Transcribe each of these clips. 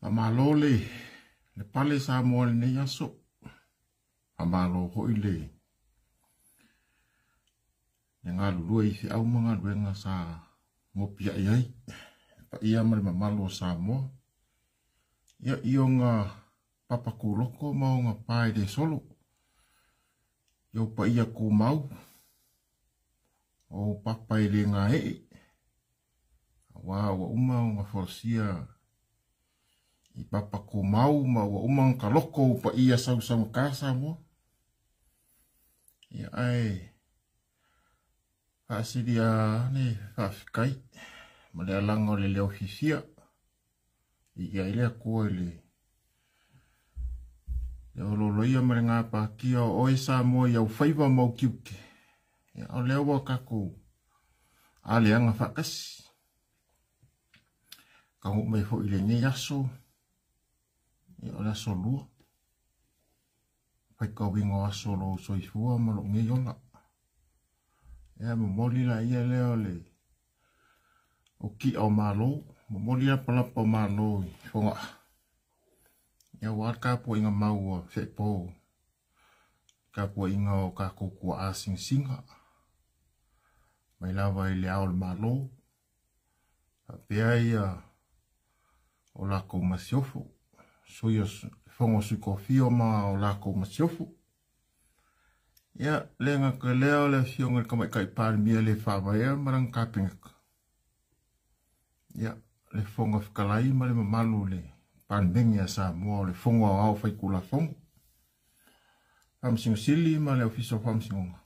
Faamalo le pale Samoa i lenei aso. Faamalo foi le galulue i feau ma galuega sa gopiai ai le paia ma le mamalu o Samoa. Ia, i ona papa kūloko ma ona pa e le solo. I ou paia tumau, o ou papa e le gaee, aua ua uma ona folasia i papa tumau ma ua uma ona taloko ou paia sausaugata Samoa. Ia, ae faasilia le faafetai ma le alaga o le leo fiafia i ai le Atua i le ololoia ma le gapatia o oe Samoa i au faiva ma au tiute. Ia, o lea ua tatou aleaga faatasi. Taunuu mai foi i lenei aso, ia, o le aso lua. Faitauina o aso o lou soifua ma lou nei ola. Ia, momoli la ia lea o le o ki'a o Malo, momoli lapalapa o Malo i Fogaa. Ia, aua le tapuaiga mau a feepo, tapuaiga o tatou tuaa sinasiga, mai lava i le ao o le Malo, faapea ia o latou masiofo, sui o fono sui tofia ma o latou masiofo. Ia, le gata lea o le afioga i le Tamaitai Palemia le Faavaea ma lana Kapeneta. Ia, le Fofoga Fetalai ma le mamalu o le Palemene a Samoa o le Fono Aoao Faitulafono, Faamasino Sili ma le Ofisa o Faamasinoga.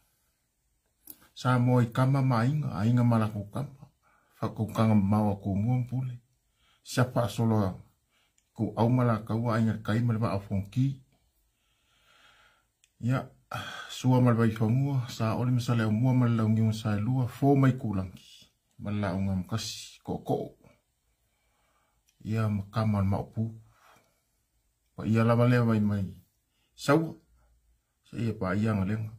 Samoa i tama ma aiga, aiga ma latou tama, faatautaga mamao a Tumua ma Pule, siapa faasolo a Ituau ma Alataua, Aiga i le Tai ma le Vaa o Fonoti. Ia, Sua ma le Vaifanua, Saole ma Saleaaumua ma le Launiu na Saelua, Fo ma Itulagi ma le Laau na Amotasi, Tootoo, ia ma Tama o le Maopu. Paia lava lea mai mai Saua, seia paia Agalega.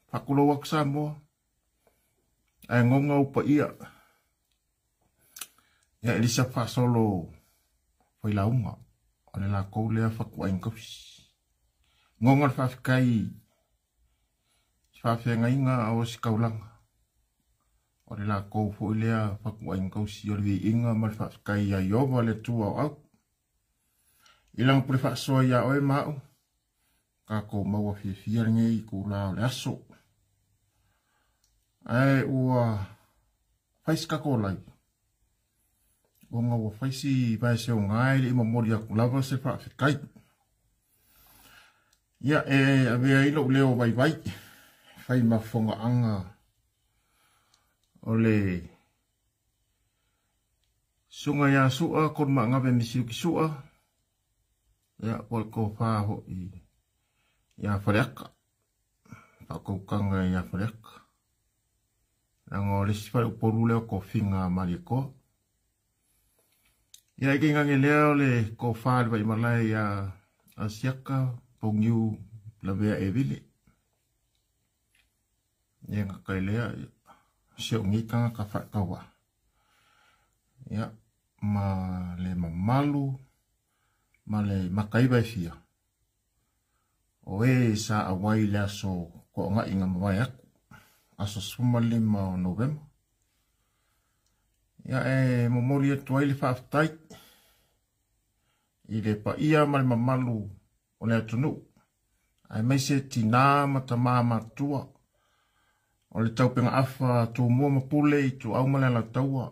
Faatulou atu Samoa, ae goga ou paia. Ia, Elisa faasolo failauga, o le latou lea fatuaiga tausi. Goga le faafetai i faafeagaiga a Ositaulaga, o le latou foi lea fatuaiga tausi o le viiga ma le faafetai ia Ieova le Atua o au. I lana pule faasoa ia oe ma au, tatou maua fiafia lenei itula o le aso. Ae ua fai se tatou live, ona ua fai si vaeseoga e le i momoli atu lava se faafetai. Ia, e avea ai lou leo vaivai, fai ma fogaaga o le Susuga ia Sua Kolumaagave Misiuki Sua, ia, po o le tofa foi ia Faleata, faatautaga ia Faleata. Leaga o le isi faleupolu lea o tofiga a Malietoa. Ia, e tainane lea o le tofa a le Vaimalae ia Asiata Pauniu Lavea Evile. Ia, gata i lea, si ou nei tagata faatauvaa. Ia, ma le mamalu ma le mataiva e fia o e sa auai i le aso toagai na mavae atu, aso 15 o Novema. Ia, e momoli atu ai le faafetai i le paia ma le mamalu o le atunuu, aemaise tinā ma tamā matutua o le taupegaafa Tumua ma Pule i Ituau ma le Alataua,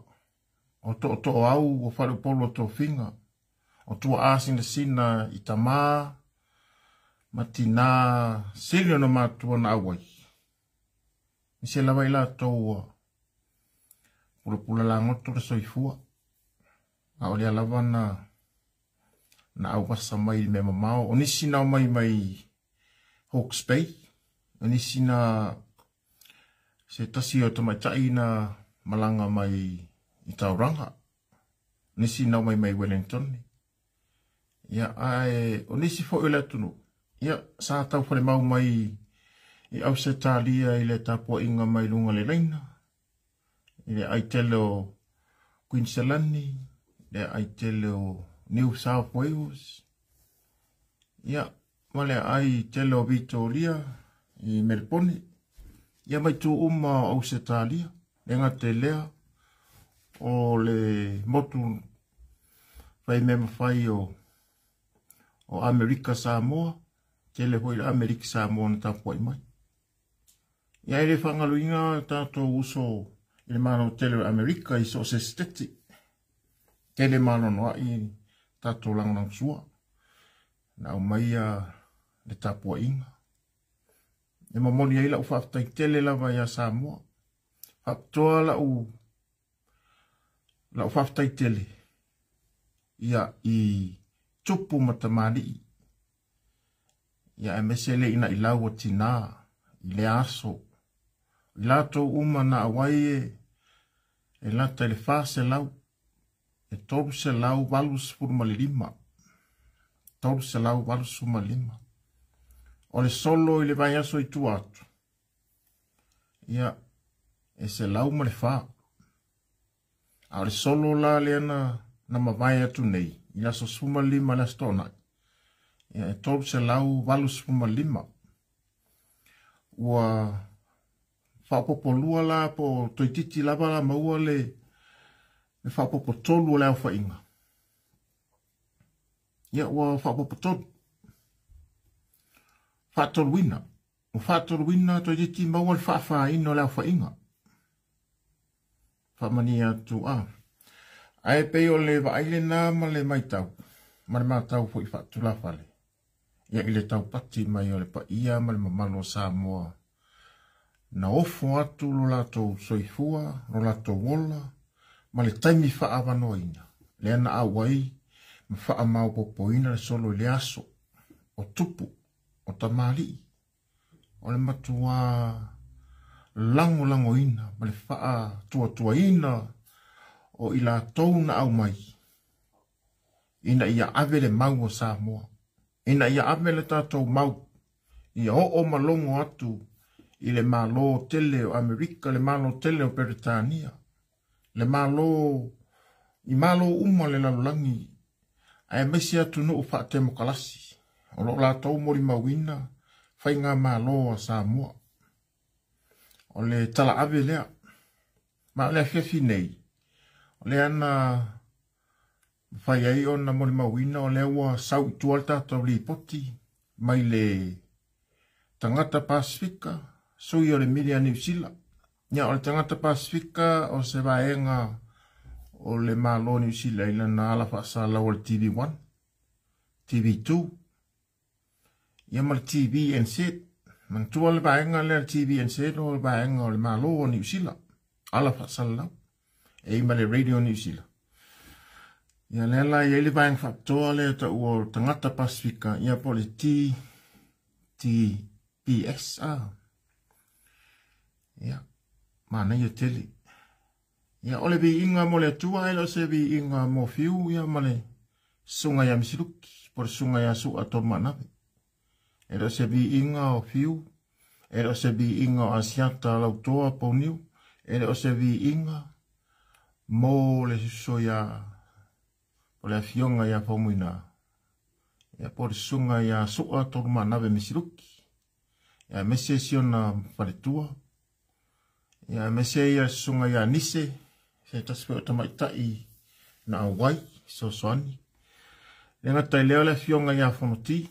o tootoo au o faleupolu o tofiga, o tuaa sinasina i tamā ma tinā sili ona matua na auai. Nise lava i latou ua pulapula lagoto le soifua, a o lea lava na auvasa mai i mea mamao. O nisi na omai mai Hawke's Bay, o nisi na se tasi o tamaitai na malaga mai i Tauranga, nisi na omai mai Wellington. Ia, ae o nisi foi o le atunuu, ia, sa taufalemau mai i Ausetalia i le tapuaiga mai luga le laina, i le aitele o Queensland, le aitele o New South Wales, ia, ma le aai tele o Vitoria i Melepone, ia ma itu uma o Ausetalia, le gata i lea o le motu fai mea mafai o Amerika Samoa, tele foi le Amerika Samoa na tapuai mai. Ia e le faagaloina tatou uso i le Malo tele o Amerika i so o se seteti. Tele malonoai tatou lagolagosua na aumaia le tapuaiga. E momoli ai lau faafetai tele lava ia Samoa. Faapitoa lau faafetai tele ia i tupu ma tamalii. Ia aemaise le ina i lau o tina i le aso. I latou uma na auai e lata i le 400, e 385. 385. O le solo i le vaiaso i tua atu, ia, e 104. A o le solo la lea na mavae atu nei, i le aso 15 le aso Toonai, ia, e 385. Ua faaopoopo la po toeitiiti lava la maua le faaopoopo tolu o le aofaiga. Ia, ua faaopoopo tolu. Faatoluina. Ua faatoluina toeitiiti maua le faafaina o le aofaiga. Faamania atu a. Ae pei o le vaai lena ma le matau, ma le matau foi faatulafale. Ia i le taupati mai o le paia ma le mamalu o Samoa. Na ofo atu lo latou soifua, lo latou ola, ma le taimi faavanoaina. Lea na auai ma faamaopopoina le solo i le aso o tupu, o tamalii, o le matua lagolagoina ma le faatuatuaina o i latou na aumai ina ia ave le mau o Samoa, ina ia ave le tatou mau, ia oo ma logo atu i le Malo tele o Amerika, le Malo tele o Peretania, le Malo i Malo uma le lalolagi, aemaise atunuu faatemokalasi, o lo o latou molimauina faiga malo a Samoa. O le talaave lea. Ma o le afiafi nei, o lea na fai ai ona molimauina o lea ua sau i tua le tatou lipoti mai le tagata Pasifika, sui o le Media New Zealand. Ia, o le tagata Pasifika o se vaega o le Malo New Zealand i lana ala faasalau o le TV1, TV2, ia ma le TVNZ. Manatua le vaega lea le TVNZ o le vaega o le Malo o New Zealand, ala faasalalau, e i ma le Radio New Zealand. Ia lea la i ai le vaega faapitoa lea tau o tagata Pasifika, ia po o le TTPS. Ia, manaia tele. Ia, o le viiga mo le Atua, e le o se viiga mo fiu, ia ma le susuga ia Misiluki, po o le susuga ia Su'a Tolumaanave. E le o se viiga o fiu, e le o se viiga o Asiata Lautoa Pauniu, e le o se viiga mo le suso ia, o le afioga ia Faumuina, ia po o le susuga ia Su'a Tolumaanave Misiluki. Ia aemaise si ona faletua, ia aemaise ia susuga ia Nise, se tasi foi o tamaitai na auai, fesoasoani. Le gata i lea o le afioga ia Fonoti,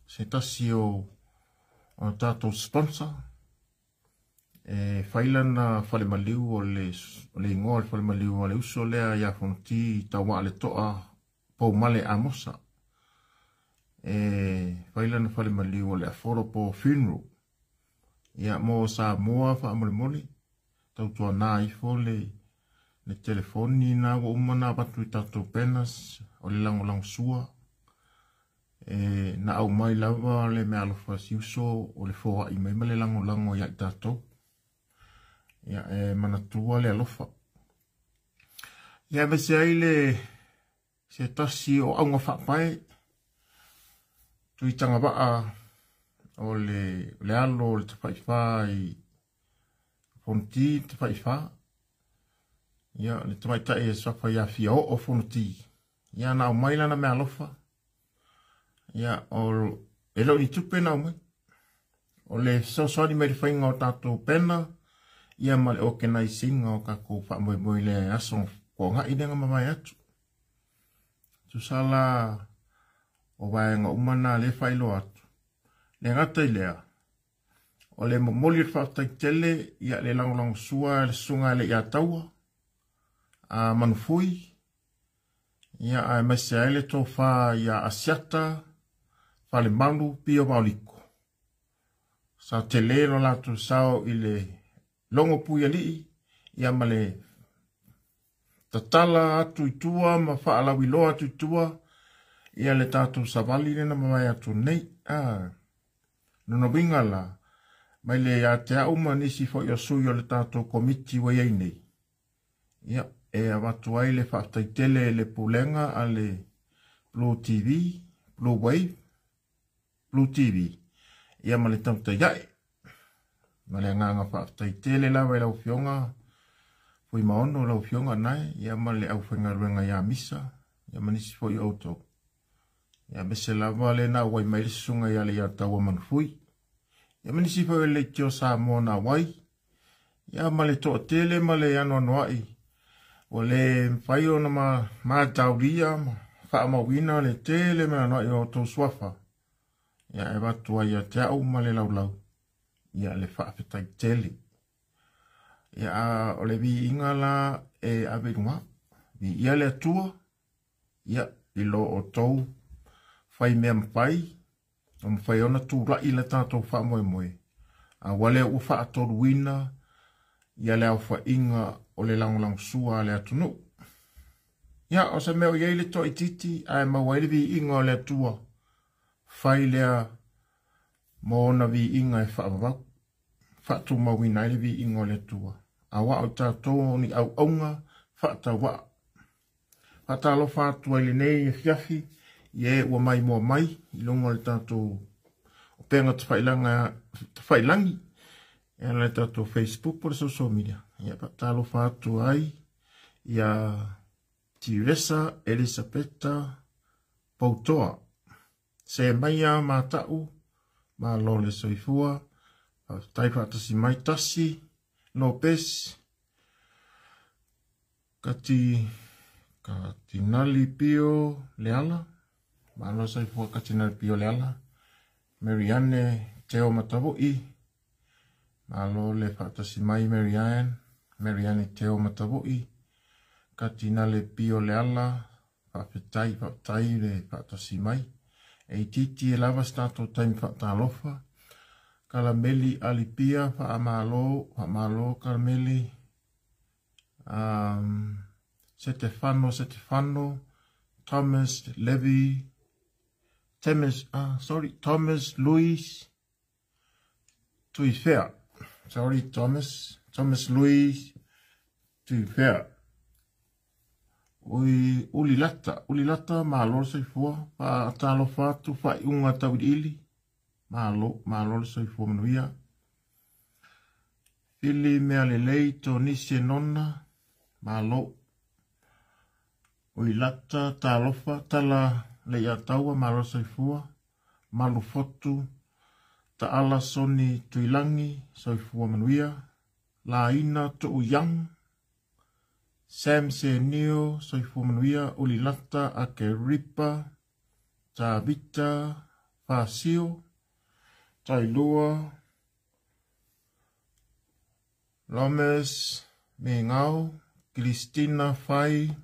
se tasi o tatou sponsor, e fai lana falemaliu o le igoa o le falemaliu o le uso lea ia Fonoti tauaa le toa Poumale Amosa. E fai lana falemaliu o le Affordable Funeral. Ia mo Samoa faamolemole, tautuana ifo le telefoni na ua uma na avatu i tatou banners o le lagolagosua. E na aumai lava le meaalofa si uso o le foai mai ma le lagolago ia i tatou. Ia e manatua le alofa. Ia aemaise ai le se tasi o auga faapae tuitagavaa o le alo o le tafaifa i Fonoti tafaifa. Ia le tamaitai e suafa ia Fiaoo Fonoti. Ia na aumai lana meaalofa. Ia o e le o ni tupe na aumai. O le fesoasoani mai le faiga o tatou pena ia ma le organizing o tatou faamoemoe i le aso toagai lea na mavae atu. Tusa la o vaega uma na lea e faailoa atu. Le gata i lea, o le momoli o le faafetai tele ia le lagolagosua le susuga i le Taua a Manufui, ia aemaise ai le tofa ia Asiata Falemalu Pio Vaoliko. Sa tele lo latou sao i le logo puialii ia ma le tatala atu i tua ma faalauiloa atu i tua ia le tatou savali lena mavae atu nei. Lona uiga la, mai le ia te au ma nisi foi o sui o le tatou komiti ua i ai nei, ia, e avatu ai le faafetai tele i le pulega a le Blue TV, Blue Wave, Blue TV, ia ma le Tautai ae. Ma le agaga faafetai tele lava i lau Afioga Fuimaono, lau Afioga nae, ia ma le aufaigaluega ia Misa, ia ma nisi foi o outou. Ia aemaise lava le na auai mai le susuga ia le Taua Manufui. Ia ma nisi foi o le leitio Samoa na auai. Ia ma le toatele ma le anoanoai. Ua le mafai ona mataulia ma faamauina le tele ma anoanoai o outou suafa. Ia e avatu ai ia te au ma le laulau. Ia le faafetai tele. Ia o le viiga la e ave i luga. Viia le Atua. Ia i lo outou fai mea mafai, o mafai ona tulai le tatou faamoemoe. A ua lea ua faatoluina ia le aofaiga o le lagolagosua a le atunuu. Ia, o se mea o i ai le toaitiiti ae maua ai le viiga o le Atua, fai lea mo ona viiga e faavavau, faatumauina ai le viiga o le Atua. Aua o tatou o ni auauna faatauvaa. Faatalofa atu ai lenei afiafi i e ua maimoa mai i luga o le tatou upega tafailagi e ala i le tatou Facebook po o le social media. Ia faatalofa atu ai ia Teresa Elisapeta Poutoa. Se maia matau, malo le soifua, faafetai faatasi mai tasi, Lopez, Kati, Katinali Pio Leala, malo soifua Katinali Pio Leala, Marianne Teo Matavoi, malo le faatasi mai Marianne, Marianne Teo Matavoi, Katinale Pio Leala, faafetai, faafetai le faatasi mai. E itiiti e lava se tatou taimi faatalofa. Kalameli Alipia, faamalo, faamalo Kalameli. Setefano, Setefano, Thomas Levy, Thomas, sorry, Thomas Louis Tuifea. Sorry, Thomas, Thomas Louis Tuifea. Ui, Ulilata, Ulilata, malo le soifua, faatalofa atu, faaiuga tauiliili, malo, malo le soifua manuia. Fili mea lelei, Tonisi e nona, malo. Ulilata, talofa, tala le ia taua, malo le soifua, Malufotu, Taala Soni Tuilangi, soifua manuia. Laina Tuu Young, Sam Senio, soifua manuia. Ulilata Akeripa, Tavita Fasio, Tailua, Lomes Mengao, Cristina Fai,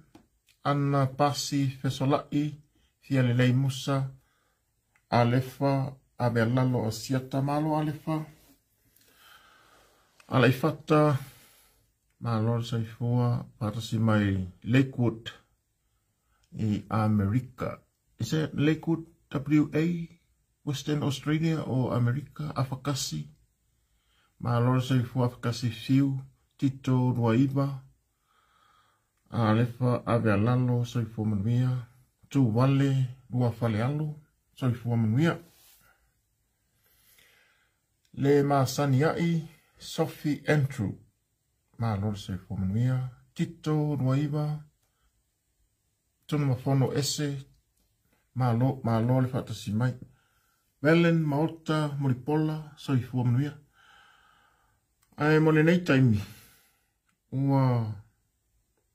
Anna Pasi Fesolai, Fialelei Musa, Alefa Abealalo Asiata, malo Alefa, Alaifata, malo le soifua, faatasi mai Lakewood i Amerika. Is that Lakewood WA, Western Australia or America? Afakasi, malo le soifua Afakasi Fiu, Tito Ruaiva, Alefa Abealalo, soifua manuia, Tuwale Rua Falealo, soifua manuia. Le Masani ai, Sophie Andrew, malo le soifua manuia, Tito Ruaiva, Tunumafono Ese, malo, malo le faatasi mai. Velen Maota Mulipola, soifua manuia. Ae mo lenei taimi, ua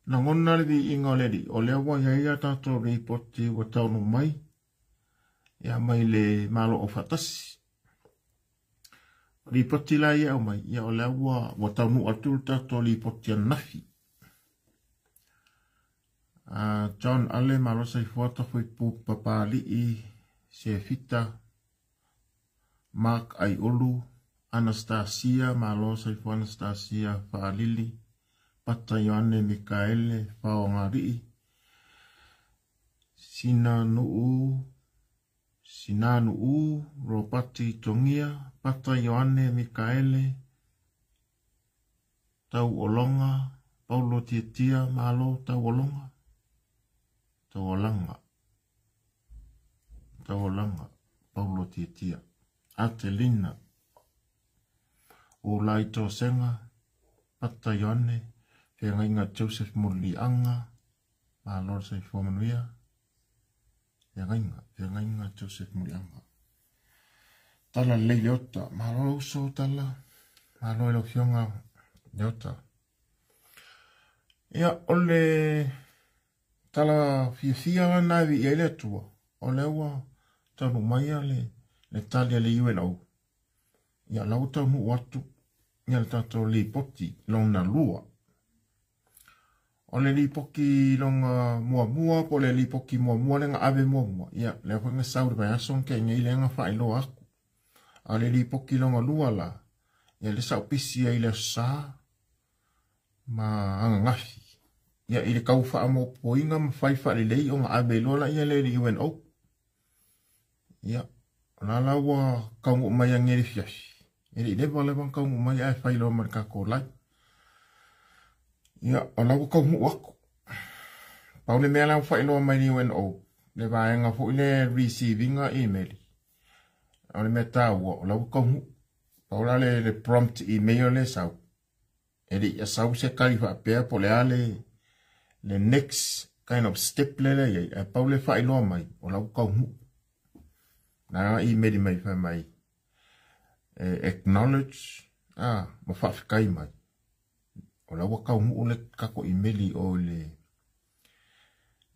lagona le viiga o le Alii, o lea ua i ai a tatou lipoti ua taunuu mai, ia mai le Malo Aufaatasi. O lipoti la ia e aumai, ia o lea ua, ua taunuu atu le tatou lipoti ananafi. John Ale Malo Soifua Tafoipu Papalii Sefita Mark Aiulu Anastasia Malo Soifua Anastasia Faalili Pata Ioane Mikaele Faogalii Sina Nuu Sinanuu Ropati Tongia Pata Ioane Mikaele Tauologa, Paulo Tiatia, Malo Tauologa, Tauolaga, Tauolaga, Paulo Tiatia, Atelina, Ulai Tosega, Pata Ioane, Feagaiga Joseph Muliaga, Malo le Soifua Manuia, Feagaiga, Feagaiga Joseph Muliaga. Tala lelei Leota, malo le uso Tala, malo i lau Afioga Leota. Ia, o le tala fiafia lena e viia ai le Atua, o lea ua taunuu mai le, le tali a le UNO. Ia, la ua taunuu atu ia le tatou lipoti lona lua. O le lipoki lona muamua po o le lipoki muamua lea na ave muamua, ia lea foi na sau i le vaiaso na tea nei lea na faailoa atu. A o le lipoki lona lua la, ia lea sa ou pisi ai i le Aso Sa ma ananafi. Ia i le tau faamaopoopoina ma fai faalelei ona ave loa laia lea i le UNO. Ia, o la la ua taunuu mai anei i le afiafi. E le i leva lava ona taunuu mai ae fai loa ma le tatou live. Ia, o la ua taunuu atu. Pau le mea la ua faailoa mai le UNO, le vaega foi le receiving email. O le mea taua, o la ua taunuu. Pau la le, le prompt email le sau. E le i asau se tali faapea po o le a le, le next kind of step le lea i ai, ae pau le faailoa mai, o la ua taunuu. Na email mai fai mai, e acknowledge, ah, ma faafetai mai. O la ua taunuu le tatou email o le,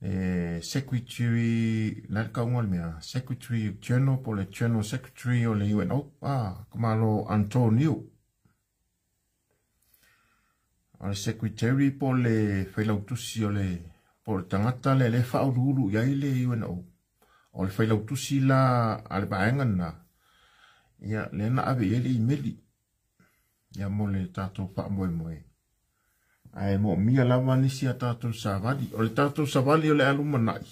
le secretary, la le tauga o le mea, secretary general po o le general secretary o le UNO, ah, Kamalo Antonio. O le secretary po o le failautusi o le po o le tagata lea lea e faauluulu i ai le UNO. O le failautusi la a le vaega lena, ia lea na ave i ai le imeli ia mo le tatou faamoemoe. Ae moomia lava nisi a tatou savali. O le tatou savali o le a lumanai,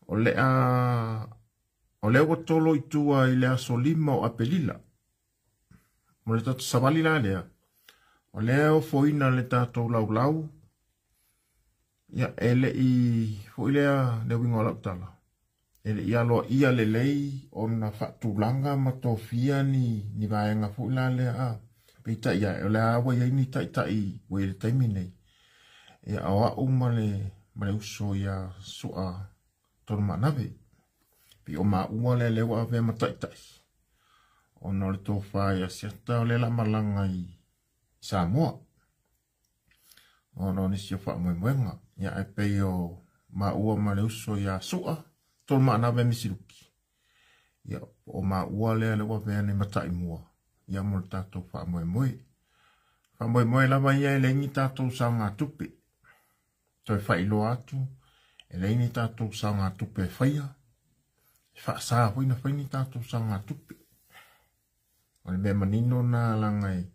o le a o lea ua tolo i tua i le aso 5 o Aperila. Mo le tatou savali la lea, o lea e ofoina le tatou laulau, ia e le i foi lea le uiga o lau tala, e le i aloaia lelei ona faatulaga ma tofia ni, ni vaega foi la lea a. Peitai ae, o lea ua i ai ni taitai ua i le taimi nei. Ia, o au ma le, ma le uso ia Sua Tolumaanave. Pei o maua lea lea ua avea ma taitai. Ona o le tofa ia Siata o lea la malaga i Samoa. Ona o nisi o faamoemoega. Ia ae pei o maua ma le uso ia Sua, Tolumaanave Misiluki. Ia o maua lea lea ua avea nei ma taimua. Ia mo le tatou faamoemoe. Faamoemoe lava ia e leai ni tatou saogatupe. Toe faailoa atu, e leai ni tatou saogatupe e faia. E faasa foi na fai ni tatou saogatupe. O le mea manino na laga e,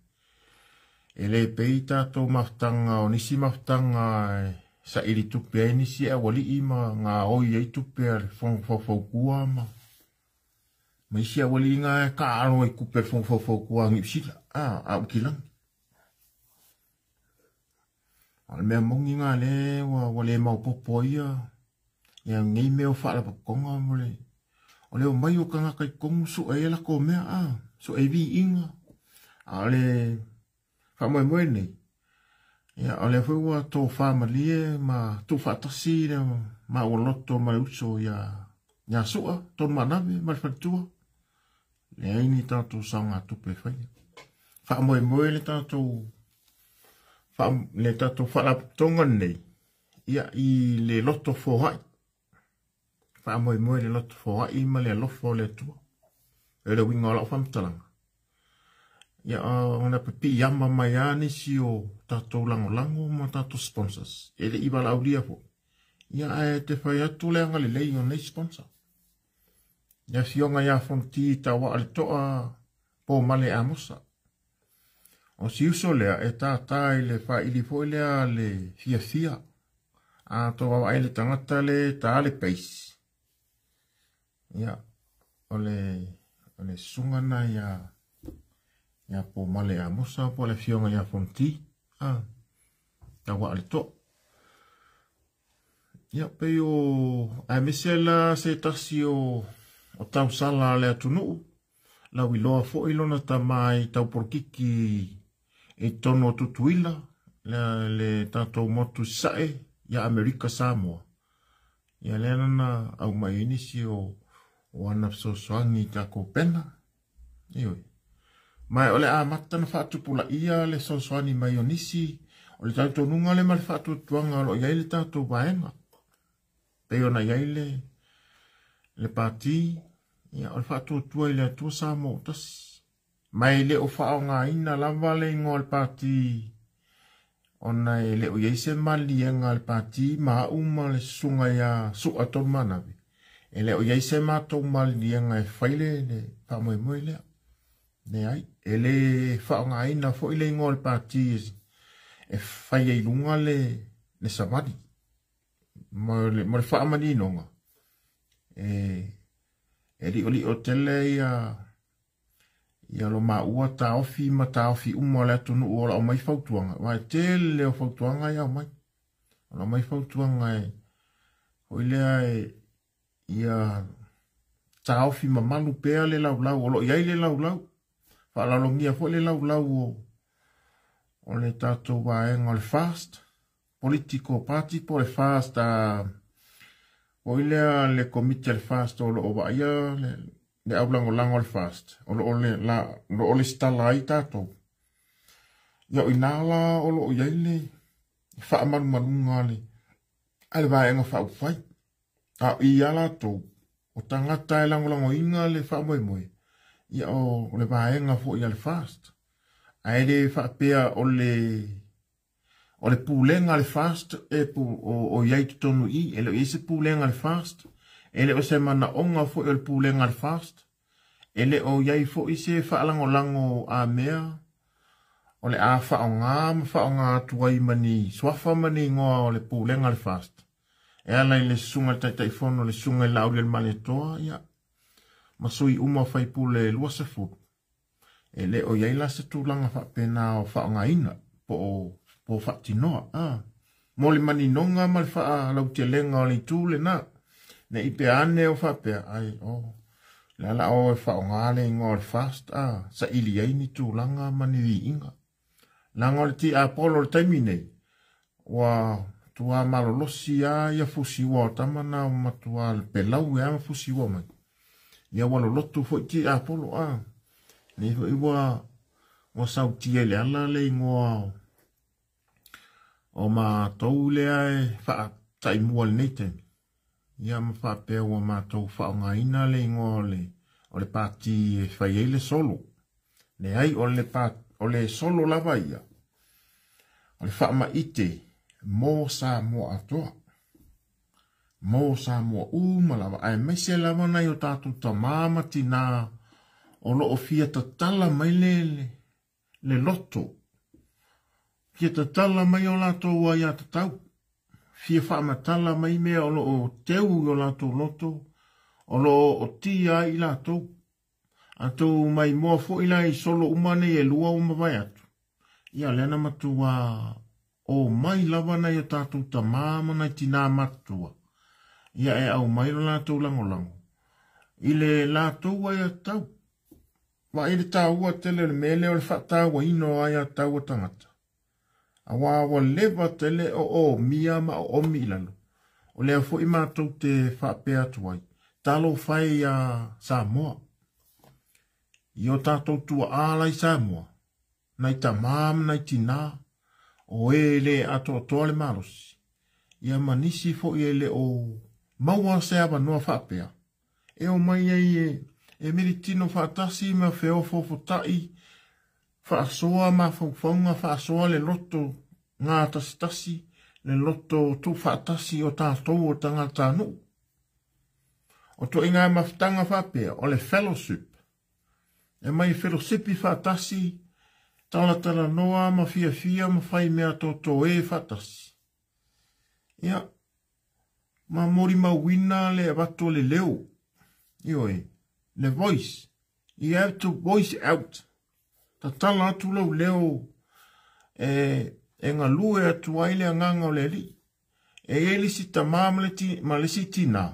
e le pei tatou mafutaga o nisi mafutaga e saili tupe ai nisi e aualii ma gaoi ai tupe a le fono faufautua ma ma isi aualii na e taalo ai tupe a le fono faufautua a Niu Sila, a, a Aukilani. O le mea moni na lea ua, ua le maopoopo ai ia, ia nei mea o faalapotopotoga mo le, o le omai o tagata i totonu sue ai a latou mea, a, sue ai viiga. A o le faamoemoe nei, Ia, o lea foi ua tofa malie ma tuufaatasi le maua loto ma le uso ia ia Sua, Tolumaanave ma le faletua. Leai ni tatou saogatupe e faia. Faamoemoe le tatou le tatou faalapotopotoga lenei ia i le loto foai. Faamoemoe le loto foai ma le alofa o le Atua. E le uiga o lau faamatalaga. Ia, ona piiama mai lava nisi o tatou lagolago ma tatou sponsors. E le i valaaulia foi. Ia, ae te fai atu le agalelei o nei sponsor. Le afioga ia Fonoti Tauaa le Toa po Male Amosa. O si uso lea e tātā i le faili foi lea le fiafia. A tou vaavaai le tagata le tā le pace. Ia, o le, o le susuga na ia, ia po Male Amosa po le afioga ia Fonoti. A, Tauaa le Toa. Ia, pei o aemaise la se tasi o, o tausala a le atunuu, lau iloa foi lona tama i taupolokiki i totonu o Tutuila, le, le tatou motu sae ia Amerika Samoa. Ia lea na aumai ai nisi o, o ana fesoasoani i takou pena. Ioe. Ma o le amata na faatupulaia le fesoasoani mai o nisi o le talitonuga lea ma le faatuatuaga o lo o i ai le tatou vaega. Pei ona i ai le, le pati, ia, o le faatuatua i le Atua Samoa ua tasi. Ma e le o faaaogaina lava le igoa o le pati ona e le o i ai se maliega a le pati ma au ma le susuga ia Sua Tolumanave. E le o i ai se matou maliega e fai le, le faamoemoe lea. Leai, e le faaaogaina foi le igoa o le pati e fai ai luga le, le savali. Ma le, ma le faamaninoga, e, e liolio tele ia Ia lo maua taofi ma taofi uma o le atunuu o lo o aumai fautuaga, aua e tele o fautuaga e aumai. O lo o aumai fautuaga e foi lea e ia taofi mamalu pea le laulau, o lo o i ai le laulau, faaaloalogia foi le laulau o, o le tatou vaega o le FAST, Political Party po o le FAST, uh, foi lea le komiti a le FAST o lo o vaaia le, le aulagolago a le FAST, o lo o le, la, o lo o lesitala ai tatou. Ia o inā la o lo o i ai le faamalumaluga a le, a le Vaega Faaupufai. A o i a latou, o tagata e lagolagoina le faamoemoe, ia o le vaega foi a le FAST. Ae le faapea o le O le pulega a le FAST e pu, o, o i ai totonu i, e le o i ai se pulega a le FAST, e le o se manaoga foi o le pulega a le FAST, e le o i ai foi se faalagolago a mea o le a faaaoga ma faaaoga atu ai ma ni suafa ma ni igoa o le pulega a le FAST. E ala i le susuga i le Taitaifono, le susuga i Laaulialemalietoa, ia, ma sui uma faipule 20. E le o i ai la se tulaga faapena o faaaogaina po o, po o faatinoa. A, mo le maninoga ma le faalautelega o le itu lena. Ne i pea ane o faapea, ai, o, le ala o e faaaoga le igoa o le FAST, a, saili ai ni tulaga ma ni viiga. Leaga o le tiapolo o le taimi nei, ua matua malolosi lava ia fusiua o tama na, ua matua pelau lava ma fusiua mai. Ia ua lolotu foi tiapolo, a. Nei foi ua, ua sautia i le ala le igoa o matou lea e faataimua i lenei taimi. Ia ma faapea ua matou faaaogaina le igoa o le, o le pati e fai ai le solo. Leai, o le, pa, o le solo lava ia, o le faamaite mo Samoa atoa. Mo Samoa uma lava, aemaise lava nai o tatou tamā ma tinā o lo o fia tatala mai le, le, le loto. Fia tatala mai o latou aiatatau. Fia faamatala mai mea o lo o teu i o latou loto, o lo o ootia ai i latou. A tou maimoa foi la i solo uma nei e lua ua mavae atu, ia lea na matua o mai lava nai o tatou tamā ma nai tinā matutua, ia e aumai lo latou lagolago i le latou aiatatau. Vaai le taua tele o le mea lea o le faatauaina o aiatatau a tagata. Aua ua leva tele o omia ma oomi i lalo. O lea foi matou te faapea atu ai, talofa e iā Samoa. I o tatou tuaa la i Samoa, nai tamā ma nai tinā, o e le atoatoa le malosi, ia ma nisi foi e le o maua se avanoa faapea, e omai ai e militino faatasi ma feofoofotai, faasoa mafaufauga, faasoa le loto gatasitasi, le loto tuufaatasi o tatou o tagatanuu. O ituaiga mafutaga faapea, o le fellowship, e mai felosipi faatasi, talatalanoa ma fiafia ma fai mea totoē faatasi. Ia, ma molimauina le avatu o le leo, ioe, le voice. You have to voice out. Tatala atu lou leo e, e galue atu ai le agaga o le Alii. E i ai le isi tamā ma le, ma le isi tinā,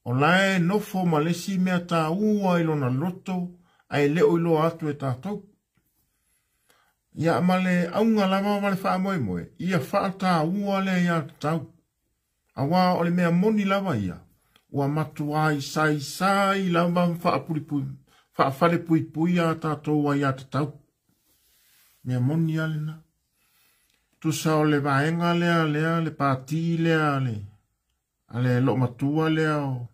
o la e nofo ma le isi mea taua i lona loto ae le o iloa atu e tatou. Ia ma le auga lava ma le faamoemoe, ia faataua le aiatatau. Aua o le mea moni lava ia, ua matuai saisai lava ma faapulipui, faafalepuipui a tatou aiatatau. Mea moni lava lena. Tusa o le vaega lea, lea, le pati lea, le, a le loomatua lea o,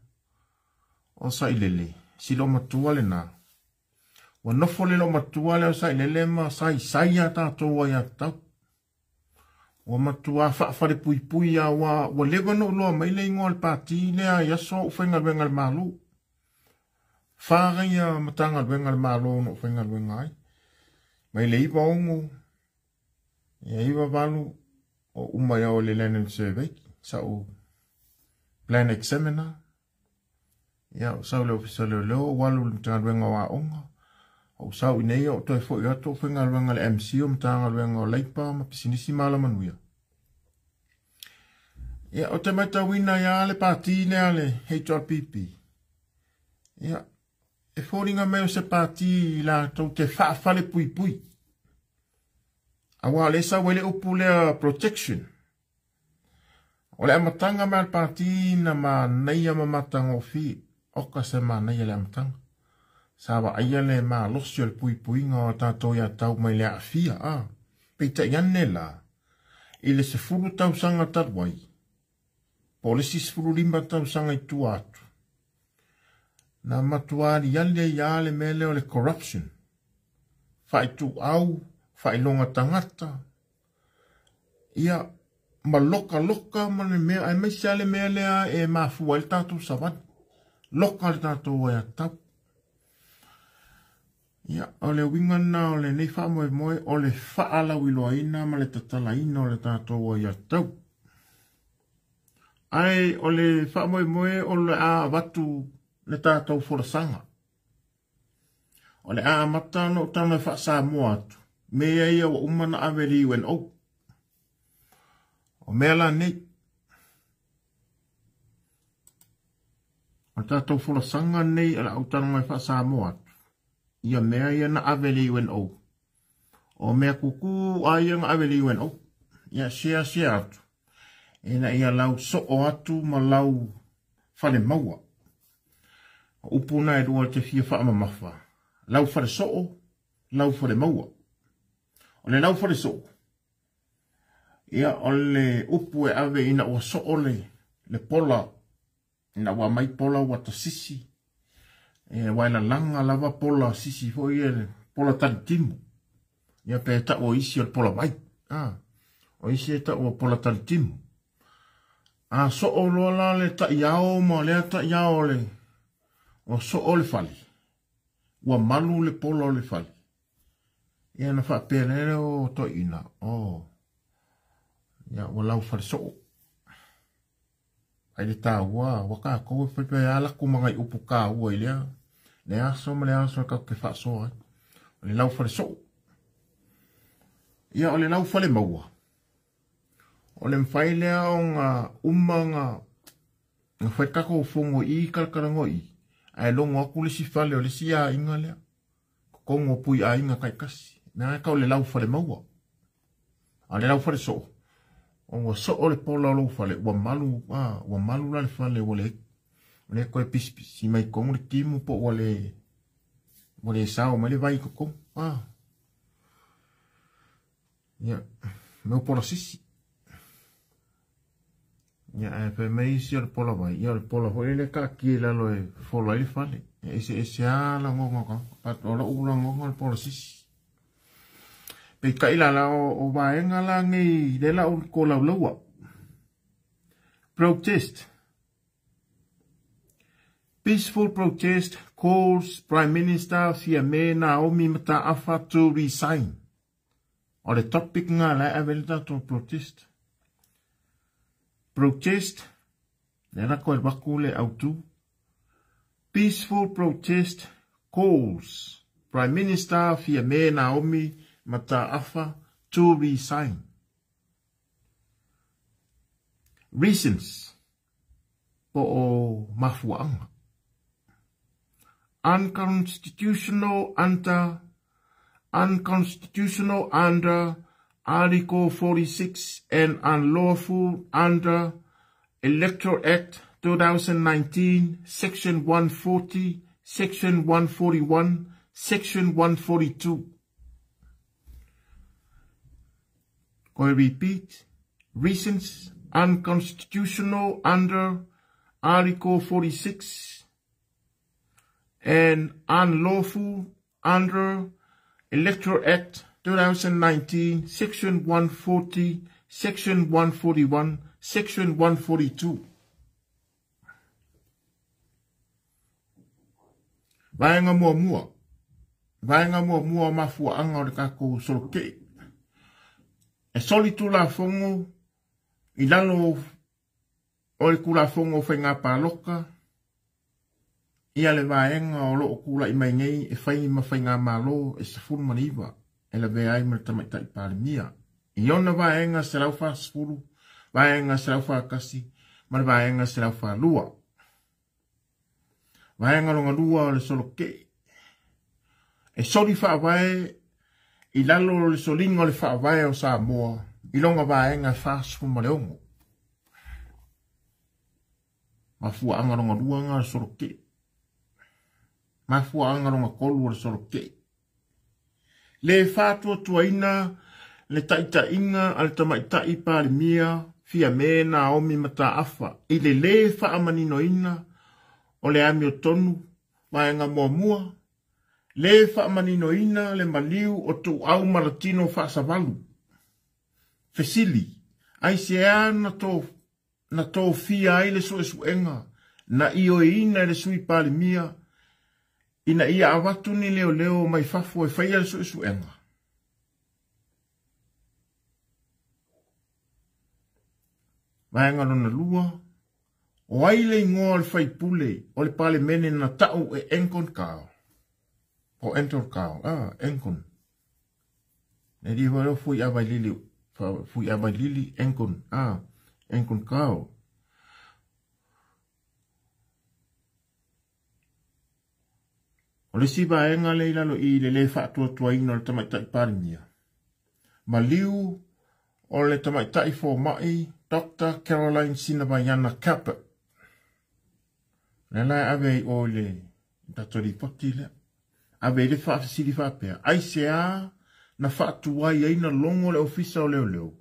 o Sailele, si loomatua lena. Ua nofo le loomatua lea o Sailele ma saisai a tatou aiatatau. Ua matua faafalepuipui lava, ua, ua leva ona ou iloa mai le igoa o le pati lea i aso a ou faigaluega i le Malo. Fa ia Matagaluega a le Malo na ou faigaluega ai. Mai le 96, ia 98, o uma ia o le Land and Survey, sa ou plan examiner. Ia, ou sau i le Ofisa o Leoleo, ou alu i le Matagaluega o Aoga. Ou sau i nei, ou toe foi atu, ou faigaluega i le MC o Matagaluega o Leipa ma Pisinisi ma Alamanuia. Ia, ou te matauina ia le pati lea le HRPP. Ia, e foliga mai o se pati i latou te faafalepuipui. Aua o lea e sau ai le upu lea protection. O le amataga mai a le pati na manaia ma matagofie. Oka se manaia le amataga. Sa vaaia le malosi o le puipuiga o tatou aiatatau mai le aafia, a. Peitai ane la, i le 10 tausaga talu ai, po o le isi 15 tausaga i tua atu, na matua aliali ai lava le mea lea o le corruption, faaituau, faailoga tagata, ia, ma lokaloka ma le mea, aemaise lava le mea lea e mafua ai le tatou savali. Loka le tatou aiatatau. Ia, o le uiga lena o lenei faamoemoe, o le faalauiloaina ma le tatalaina o le tatou aiatatau. Ae o le faamoemoe o le a avatu le tatou folasaga. O le a amata ona ou tago e faa-Samoa atu, mea ia ua uma ona ave i le UNO. O mea la nei, o le tatou folasaga nei o le a ou tago e faa-Samoa atu, ia mea ia na ave i le UNO. O mea kukū a ia na ave i le UNO. Ia share share atu, ina ia lau soo atu ma lau fale maua. O upu na e lua te fia faamamafa, lau fale soo, lau fale maua. O le lau fale soo, ia o le upu e ave ina ua soo le, le pola, ina ua aumai pola ua tasisi, e, ua e lalaga lava pola sisi foi e pola talitimu. Ia pe tau o isi o le pola vai. Ah, o isi e tau o pola talitimu. A soo loa la le taiao ma lea taiao le o soo le fale, ua malu le pola o le fale. Ia na faapea lea o toeaiina, oh, ia ua lau fale soo. Ai le taua, ua kākou e fai a laku ma ngai upu kāua i lea, le aso ma le aso e kākou te faasoa ai. O le lau fale soo. Ia o le lau fale maua. O le mafai lea ona uma na na fai tatou fono i kalakalanoa i, ae logo atu le isi fale o le isi aiga lea, totonu o pui aiga taitasi. Mea e tau le lau fale maua. A o le laufale soo, ua soo le pola o lou fale, ua malu, a, ua malu la le fale, ua le, ua le toe pisipisi mai totonu le timu po ua le, ua le sao mai le vai i totonu, a. Ia, mea o pola sisi. Ia, ae fai mai isi o le pola vai, ia o le pola foi lele e taatia i lalo e fola ai le fale. E eseese lava lagona o tagata, but o lou lagona o le pola sisi. Peitai la la o, o vaega la nei lea la ou tolaulaua. Protest. Peaceful protest calls Prime Minister Fiame Naomi Mataafa to resign. O le topic nga la e ave le tatou protest. Protest, le la koe waku le autu. Peaceful protest calls Prime Minister Fiame Naomi Mataafa to resign. Reasons, po o mafuaaga. Unconstitutional under Unconstitutional under Article 46 and unlawful under Electoral Act 2019, Section 140, Section 141, Section 142. Koe repeat, reasons unconstitutional under Article 46 and unlawful under Electoral Act 2019, Section 140, Section 141, Section 142. Vaega muamua. Vaega muamua o mafuaaga o le tatou solokee. E soli Tulafono i lalo o le Tulafono o Faiga Palota ia le vaega o lo o tulai mai nei e fai ma Faigamalo e 19 e lavea ai ma le Tamaitai Palemia i ona vaega 140, vaega 141 ma le vaega 142. Vaega lona lua o le solokee. E soli faavae i lalo o le soliga o le faavae o Samoa i lona vaega 46. Mafuaaga lona lua na o le solokee. Mafuaaga lona tolu o le solokee. Le faatuatuaina le taitaiga a le Tamaitai Palemia Fiame Naomi Mataafa i le lē faamaninoina o le amiotonu Vaega Muamua, lē faamaninoina le maliu o Tuuau ma Latino Faasavalu. Fesili, Aisea na na tofia ai le suesuega na ioeina e le Sui Palemia ina ia avatu ni leoleo mai fafo e faia le suesuega? Vaega lona lua, o ai le igoa o le faipule o le Palemene na ta'u e Enkon Kao? O Anton Kao, ah, Enkon. E li hoi fui a vailili, fui a vailili, Enkon, ah, Enkon Kao. O le isi vaega lea i lalo i le lē faatuatuaina o le Tamaitai Palemia, maliu o le Tamaitai Fomai Doctor Caroline Sinavaiana Capper. Lea la e ave ai o i le tatou lipoti lea. Ave ai le faafesili faapea, aisea na faatuai ai na logo le Ofisa o Leoleo?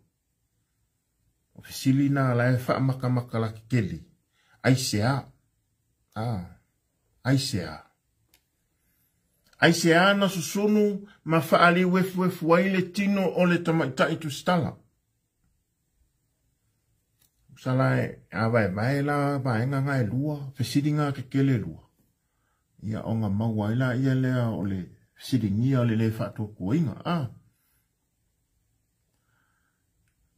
O fesili na la e faamakamaka lakikeli. Aisea? Ah, aisea? Aisea na susunu ma faaliuefuefu ai le tino o le tamaitai tusitala? Sala e a vaevae la vaega nga e lua, fesili nga kekele e lua. Ia ona maua ai la ia lea o le fesiligia o le lē faatuatuaina. Ah.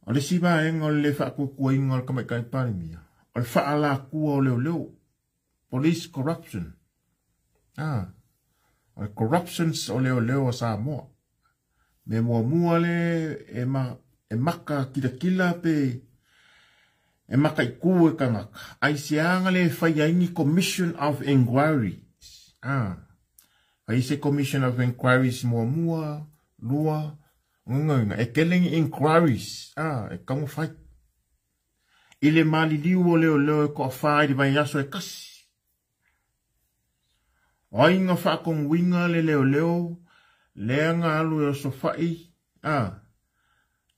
O le isi vaega o le lē faatuatuaina o le Tamaitai Palemia, o le faalakua o leoleo, police corruption. Ah. O le corruptions o leoleo a Samoa. Mea muamua le e, ma, e maka kilakila pe e mataitū e tagata, aisea le fai ai ni Commission of Inquiries. Ah. Fai se Commission of Inquiries muamua, lua, Uiga e tele ni inquiries a e tatau ona fai i le maliliu o leoleo e toafa i le vaiaso e tasi. O ai na faatonuina le leoleo lea na alu e osofai a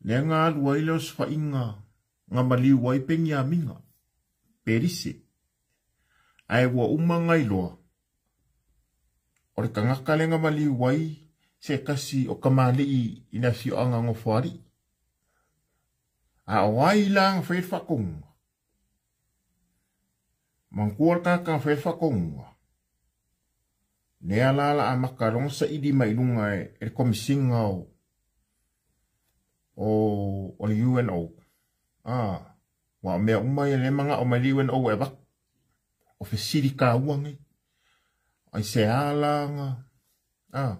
lea na alu ai le osofaiga na maliu ai Peniamina Pelise ae ua uma ona iloa o le tagata lea na maliu ai se tasi o tamalii i le afioaga Nofoalii. A o ai la na fai le faatonuga? Manatua le tagata na fai le faatonuga? Lea la la amata lona saili mai luga e le Komesina o le UNO. Ah, ua o mea uma ia lea manao mai le UNO e avatu. O fesili taua nei. Ai se ala na, ah,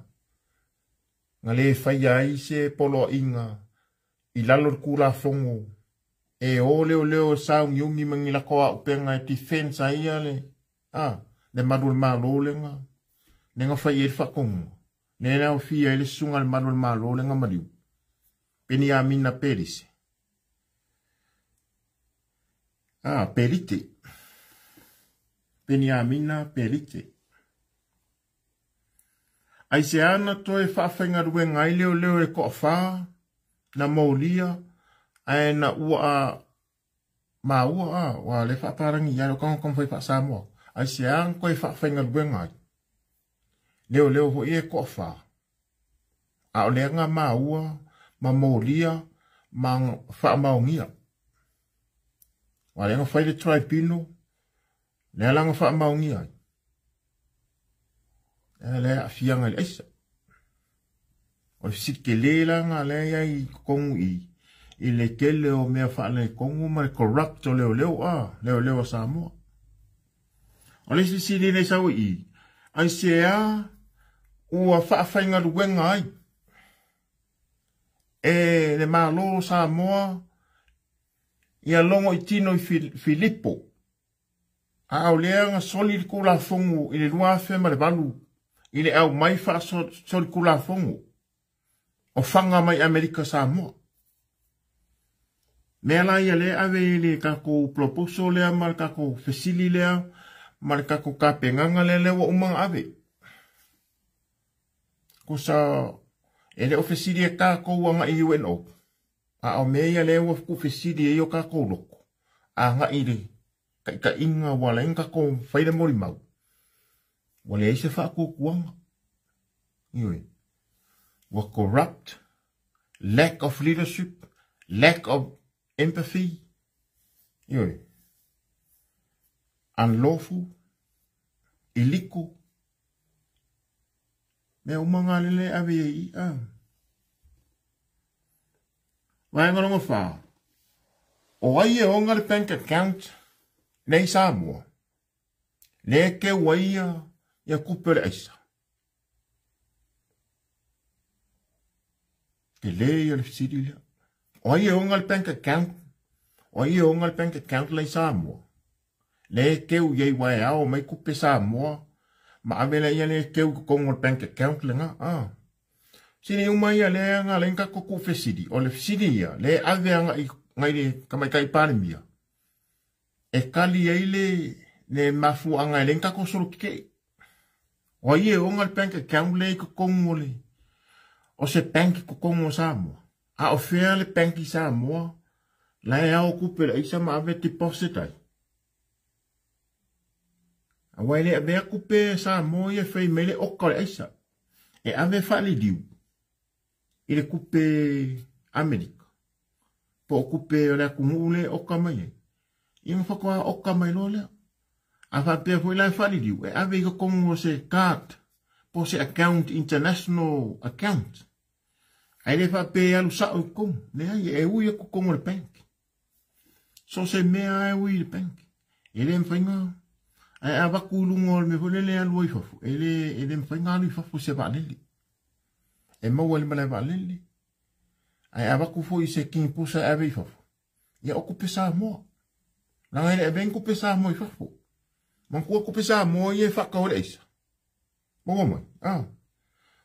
na le faia ai se poloaiga i lalo o le Tulafono e o leoleo e sauniuni ma ni latou auupega e defense ai ia le, ah, le malu o le Malo lea na fai ai le faatonuga. Lea na aofia ai le susuga i le malu o le Malo lea na maliu. Peniamina Pelise. Ah, Pelite. Peniamina Pelite. Aisea na toe faafaigaluega ai leoleo e toafa na molia ae na ua maua a ua le faapalangi ia le kaga taumafai faa-Samoa. Aisea na toe faafaigaluega ai leoleo foi e toafa a o lea na maua ma molia ma faamaonia. Ua lea na fai le tribunal lea la na faamaonia ai. Lea lea aafiaga i le aisa. O le fesili tele la na lea i ai i totonu i le tele o mea faaletonu ma le corrupt o leoleo a leoleo a Samoa. O le isi fesili lea sau i i, aisea ua faafaigaluega ai e le Malo o Samoa ia logo i tino i Filipo a o lea na soli le Tulafono i le 2008 i le aumai faasolitulafono o faga mai Amerika Samoa. Mea la ia lea ave i le tatou proposal lea ma le tatou fesili lea ma le tatou tapenaga lea lea ua uma ona ave. Kusa e le o fesili e tatou agai i UNO. A o mea ia lea ua tuufesili ai o tatou loto agai i le taitaiga ua ala ai ona tatou fai le molimau. Ua leai se faatuatuaga. Ioe. Ua corrupt, lack of leadership, lack of empathy. Ioe. Unlawful, illegal. Mea uma ngā lele ave i a. Vaega lona fa. O ai e ona le bank account nei Samoa. Le keu ai ia, ia kupe o le aisa. Te le ia le fesili lea. O ai e ona le bank account? O ai e ona le bank account lei Samoa? Le keu iai wa e ao mai kupe Samoa. Ma ave lea ia le keu totonu o le bank account lenga. Ah. Sili uma ia lea nga le ka ku fesili. O le fesili ia, le ave anga i ngai le tamaitai Palemia. E kali ai le mafuaga e le tatou solo keke. O ai e ona le bank account le i totonu o le o se bank i totonu o Samoa. A o fea le bank i Samoa la e ao kupe le aisa ma ave deposit ai. Aua e le avea kupe Samoa ia fai mai le oka o le aisa. E ave faaliliu i le kupe Amerika. Po o kupe o le atunuu le oka mai ai. Ia ma faatoa oka mai loa lea. A faapea foi la e faaliliu, e ave i totonu o se card, po o se account, international account. Ae le faapea e alu sao i totonu. Leai, e ui atu totonu o le bank. So se mea e ui i le bank. E le mafai ona ae avatu i luga o le mea foi lele e alu ai i fafo. E le mafai ona alu i fafo se vaalele. E maua i le malae vaalele. Ae avatu foi i se kinipusa e ave i fafo. Ia o kupe Samoa. Leaga e le avea ni kupe Samoa i fafo. Manatua kupe Samoa ia e faatau ai le aisa. Maua mai. Ah.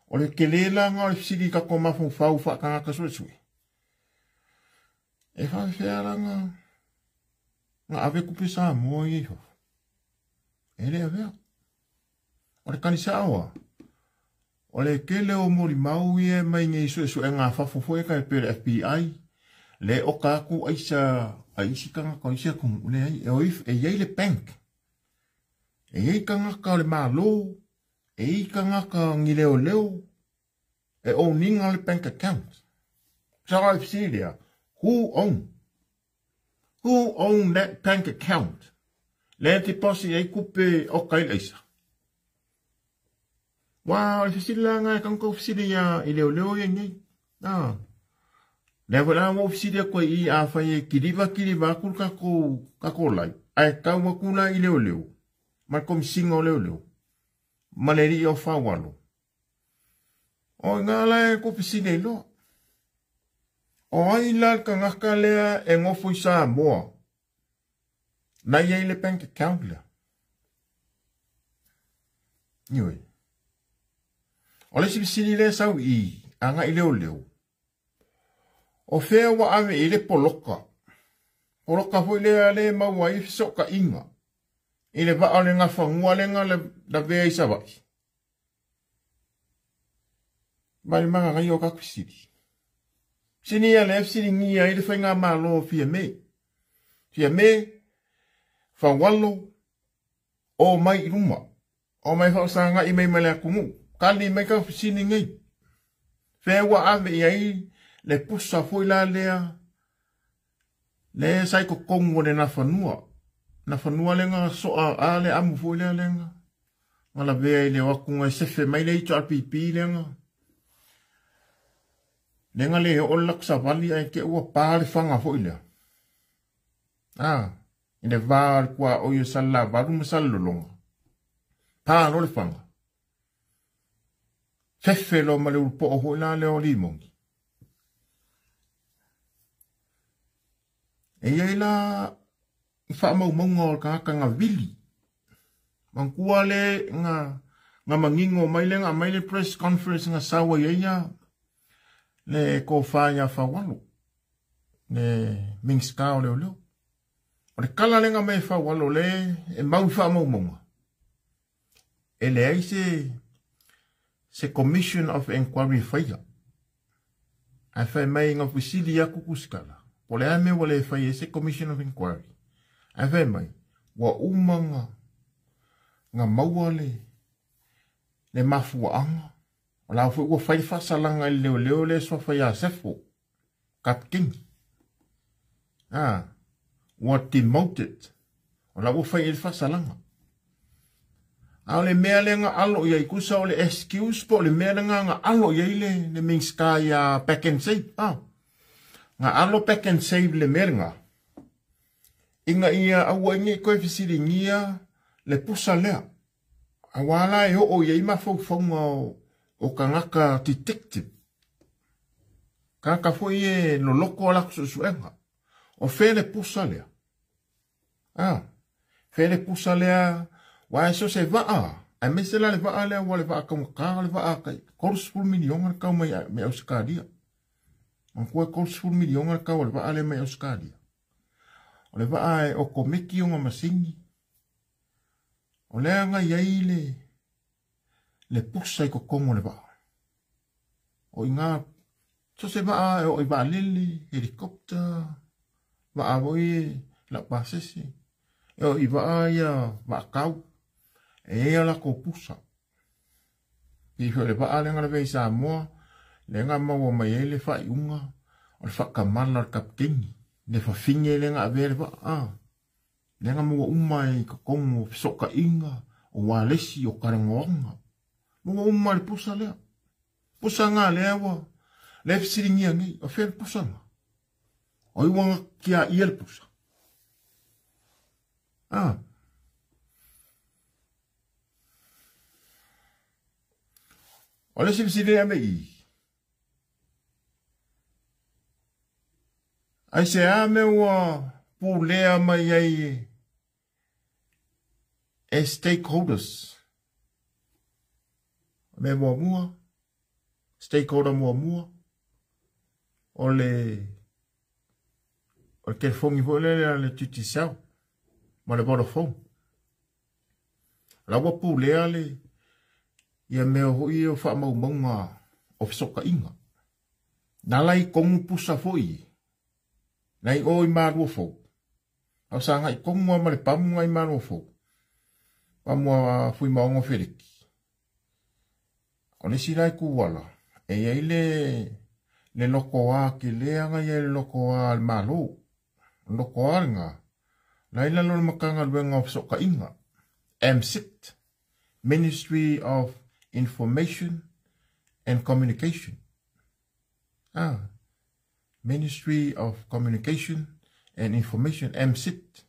O le tele la lena o le fesili i tatou mafaufau faatagata suesue. E faafefea la na ave tupe Samoa ia i fafo? E le avea. O le tali sao lava, o le tele o molimau ia e mai nei suesuega a fafo foi e tai pei o le FBI, le oka atu aisa a isi tagata o isi atunuu, leai, e i ai le bank, e i ai tagata o le Malo, e i ai tagata o ni leoleo e own ina le bank account. Sao ai fesili lea, who own? Who own that bank account? Lea e deposit ai tupe oka i le aisa. Ua, o le fesili la lena e tatau ona tou fesili ia i leoleo ia nei. Ah. Lea foi la ua ou fesili atu ai i afai e kiliva kiliva atu le tatou tatou live, ae tau atu la i leoleo ma le Komesina o Leoleo ma le alii o Faualo. O ina la e tou fesili ai loa. O ai la le tagata lea e nofo i Samoa na i ai le bank account lea? Ioe. O le isi fesili lea e sau i i, agai leoleo. O fea ua ave i ai le poloka? Poloka foi lea le maua ai fesootaiga i le vaa o le Gafanua lea na lavea i Savaii. Mai le magagaia o tatou fesili. Fesili ia lea fesiligia ai le faigamalo o Fiame. Fiame, Faualo, o mai i luma. O mai faafesagai mai ma le atunuu. Tali mai tatou fesili nei. Fea ua ave i ai le pusa foi la lea le sa i totonu o le Nafanua. Nafanua lea na soa a le amu foi lea lea na na lavea i le o atu na sefe mai le HRPP lea na lea na le oo le latou savali ae te ua pa le faga foi lea. Ah, i le va o le tuaoi o Salelavalu ma Salelologa. Pa loa le faga. Fefe loa ma le ulupoo foi la lea o Limoni. E i ai la i faamaumauga o le tagata na vili. Manatua le na, na manino mai le na aumai le press conference na sau ai ai ia le tofa ia Faualo, le Minisita o Leoleo. O le tala lea na aumai e Faualo le e mau i faamaumauga, e leai se se Commission of Inquiry e faia. Ae fai mai na fesili atu Tusitala, po o le a mea ua le fai ai se Commission of Inquiry. Ae fai mai, ua uma na, na maua le, le mafuaaga, o la foi ua fai le faasalaga i le leoleo lea e suafa ia Sefo, Kapiteni. Ah, ua demoted. O la ua fai i ai le faasalaga. A o le mea lea na alo i ai, tusa o le excuse po o le mea lea na alo i ai le, le Minisita ia Pack and Save. Ah, na alo Pack and Save le mea lena, ina ia aua ai ne i toe fesiligia le pusa lea. Aua la e oo i ai mafaufauga o, o tagata detective. Tagata foi e loloko a latou suesuega. O fea le pusa lea? Ah, fea le pusa lea? Aua e so o se vaa, aemaise la le vaa lea, ua le vaa taugata, o le vaa tai 30 miliona le tau mai, mai Ausetalia. Manatua e 30 miliona le tau o le vaa lea mai Ausetalia. O le vaa e okomeki ona masini. O lea na i ai le, le pusa i totonu o le vaa. O i ina, so o se vaa e oo i vaalele, helicopter, vaa foi e laupasese, e oo i vaa ia vaatau, e i ai a latou pusa. Pei foi o le vaa lea na lavea i Samoa, lea na maua mai ai le faaiuga o le faatamala o le kapiteni, le fafine lea na avea le vaa. Lea na maua uma i totonu o fesootaiga, o ualesi, o talanoaga. Maua uma le pusa lea. Pusa na lea ua lea e fesiligia nei, o fea le pusa na? O ai ua tiaia le pusa? Ah. O le isi fesili lea me i. Aisea mea ua pulea mai ai e stakeholders? Mea muamua, Stakeholder muamua o le o le telefoni foi lea a le Digicel ma le Vodafone. La ua pulea le ia mea foi ia o faamaumauga o fesootaiga. Na la i tonu pusa foi nai o i Maluafou. A o sagai tonu lava ma le pamu nai Maluafou. Pamu a Fuimaono Feleki. O le isi la ituala, e i ai le le lotoa tele aga ia le lotoa a le Malo. O le lotoa lena, la i lalo o le Matagaluega o Fesootaiga, MSIT, Ministry of Information and Communication. Ah, Ministry of Communication and Information, MSIT.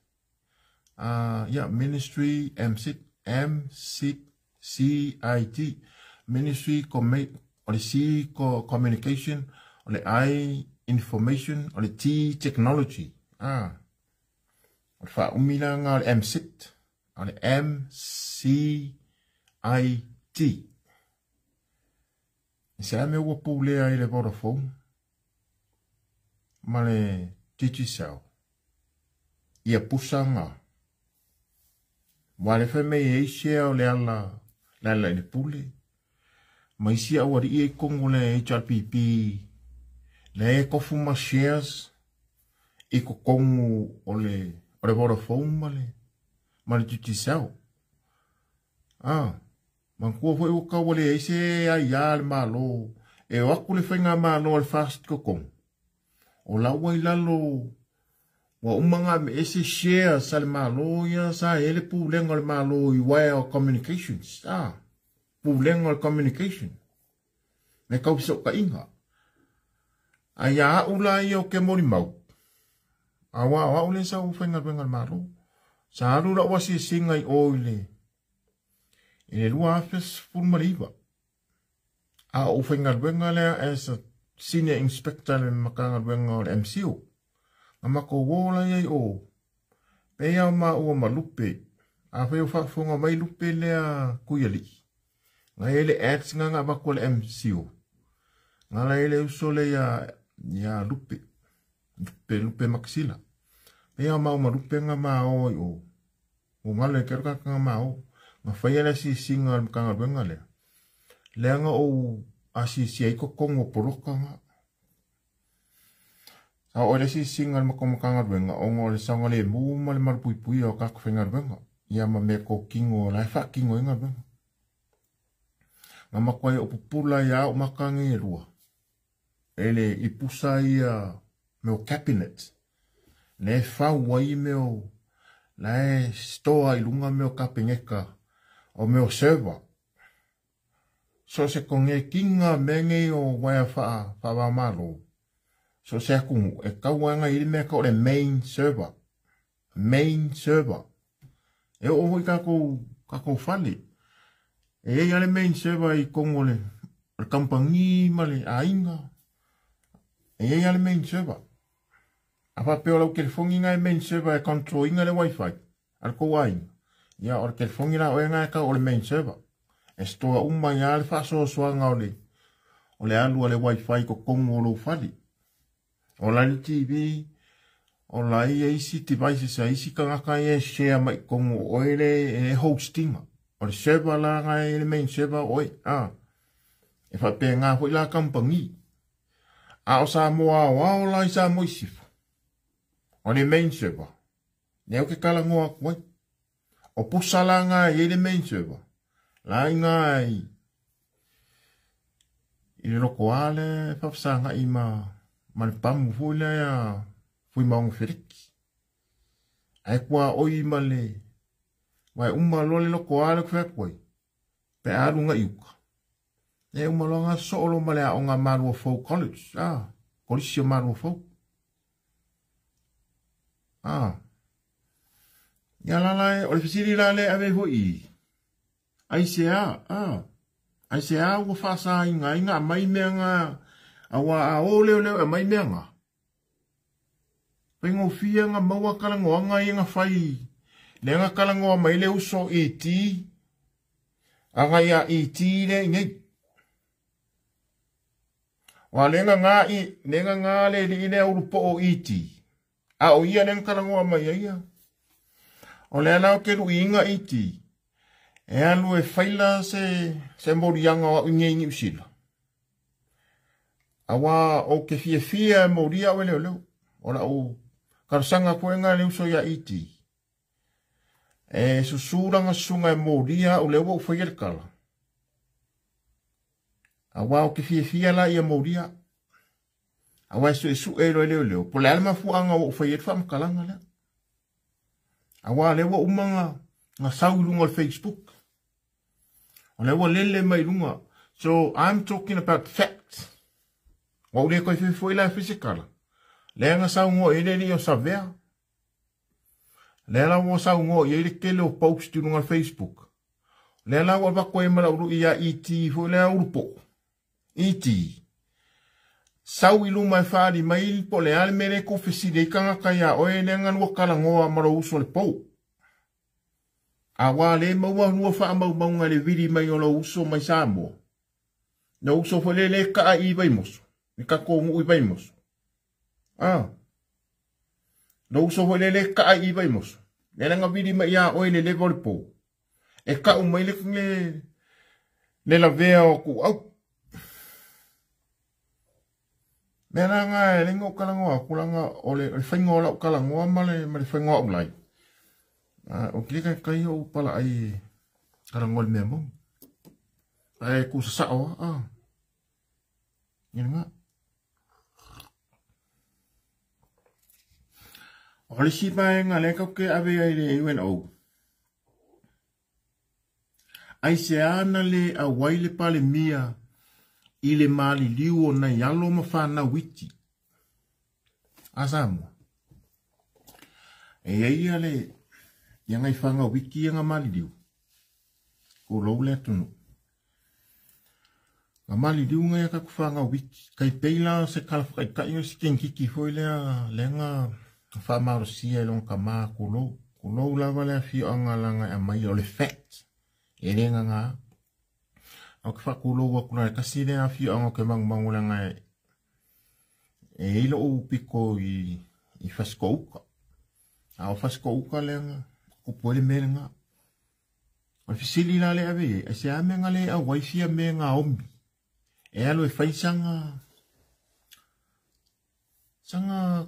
Yeah, Ministry, MSIT, MSIT, C-I-T, Ministry, o le C, Communication, o le I, Information, o le T, Technology. Ah, o le faaumi la nga o le MSIT, o le M-C-I-T. E se a mea ua pulea ai le Vodafone ma le Digicel ia pusa nga. Ua le fai mai e ai share o le ala le ala i le pule. Ma isi aualii e i totonu o le HRPP lea e tofu ma shares i totonu o le o le Vodafone ma le ma le Digicel. Ah, manatua foi ua tau ua leai se aia a le Malo e o atu le faigamalo a le FAST i totonu. O la ua i lalo ua uma ona aveese shares a le Malo ia sa i ai le pulega o le Malo i wire communications. Ah, pulega o le communication. Me tau fesootaiga. A ia au la ia o ke molimau, aua o au lea sa ou faigaluega i le Malo. Sa alu lau asiasiga i o i le i le 2019. A o ou faigaluega lea as a senior inspector i le Matagaluega o le MCIL. Na matou o la i ai o, pei lava o maua ma Lupe. Afai o faafofoga mai Lupe lea Tuialii, na i ai le ads na na avatu e le MCIL. Na la i ai le uso lea ia, ia Lupe, Lupe, Lupe Makisila. Pei lava o maua ma Lupe na ma o i o. Ua galo ia te au le tagata na ma o. Na faia le asiasiga a le Matagaluega lea, lea na ou asiasia ai totonu o poloka na. Sa oo ai le asiasiga a le matou Matagaluega ona o le saogalemu ma le malupuipuia o tagata faigaluega, ia ma meatotino o la e faatino ai galuega. Na matuai ou pupula ai lava ou maka nei e lua e le i pusa ia mea o cabinet lea e fau ai mea o la e store i luga mea o kapeneta o mea o server. So o se konekina mea nei o uaea faava-o-Malo, so o se atunuu, e tau lava ona i ai le mea e tau o le main server. Main server. E oo foi tatou, tatou fale. E i ai lava le main server i totonu o le, o le kamupani ma le aiga. E i ai lava le main server. A faapea o lau telefoni lena e main server e control ina le wifi a le tou aiga, ia o le telefoni la oe lena e tau o le main server. E store uma ai lava le faasoasoaga o le, o le alu a le wifi i totonu o lou fale. Ola ai le TV, ola ai isi devices a isi tagata ia e share mai i totonu o oe le e host ina. O le server la lena e le main server o oe, a. E faapena foi la kamupani. A o Samoa aoao la i Samoa i Sisifo, o le main server, lea ou te talanoa atu ai. O pusa la na e i ai le main server, la i ina i, i le lotoa lea e faafesagai ma, ma le pamu foi lea ia Fuimaono Feleki. Ae tuaoi ma le, aua e uma loa le lotoa lea ou te fai atu ai, pe a alu agai i uta, e uma loa ona sosoo loa ma le aoga a Maluafou College, a, Kolisi o Maluafou. A, ia la la, o le fesili la lea e ave ai foi i i, aisea, a, aisea ua faasaina ai na aumai mea na, aua a o leoleo e aumai mea na, faigofie ona maua talanoaga ia na fai, lea na talanoa mai le uso ET, agai ia ET lea i inei. Wa le nga i le nga le li le ulu po o iti. A o ia le talanoa mai ai ia. O le ala o ke luiga iti. E alu e faila se moliaga o au i Niu Sila. Aua o ke fiafia e molia au e leoleo. O lau talosaga koega le uso ia iti. E susu langa susuga e molia au lea ua ou faia le tala. Aua o ke fiafia la ia molia. Aua e suesue loa e leoleo. Po o le a le mafuaaga ua ou faia ai le faamatalaga lea. Aua lea ua uma na sau i luga o le Facebook. O lea ua lele mai i luga. So I'm talking about facts. Ua ou le toe fia foi la e fai se tala. Lea na saunoa i ai le alii o Savea. Lea la ua saunoa i ai le tele o post i luga o le Facebook. Lea la ua avatu ai ma lau lui ia ET foi lea ulupo. ET. Sau i luma e faali mai po o le a le mea lea e tou fesili ai tagata ia oe lea na lua talanoa ma lou uso le pou. Aua le maua lua faamaumauga i le vili mai o lou uso mai Samoa. Lou uso foi lea le kaa i Vaimoso, i tatou nuu i Vaimoso. Ah. Lou uso foi lea le kaa i Vaimoso. Lea na vili mai ia oe le leva o le pou. E kau mai le lavea o kuau. Mea la nga e le ngo talanoa atu laga o le faiga o lau talanoa ma le faiga o au lai. O ke kai o pala ai talanoa le mea moni. Ae ku sasao a. Ia nga. O le isi vaega lea tatou te ave ai i le UNO. Aisea na le auai le Palemia i le maliliu o nai alo ma fanau iti a Samoa. E i ai ia le ia ngai fanau iti ia nga maliliu. Ko lou le atunuu. Nga maliliu ngai a tatou fanau iti. Kai pei la se kala whakaitai o se kenkiki foi lea lea nga whaamalosia e longa kama ko lou. Ko lou lava le afioaga langa e aumai o le fact. E le nganga. Au ke whakulou aku la kasi le afioaga o ke mangumangu langa e i lou piko i Fasitoo'uka. A o Fasitoo'uka lea nga kupu ai le mea lenga. O le fesili la le ave i ai, ai se a mea nga le auai fia mea nga omi. E alu e fai sanga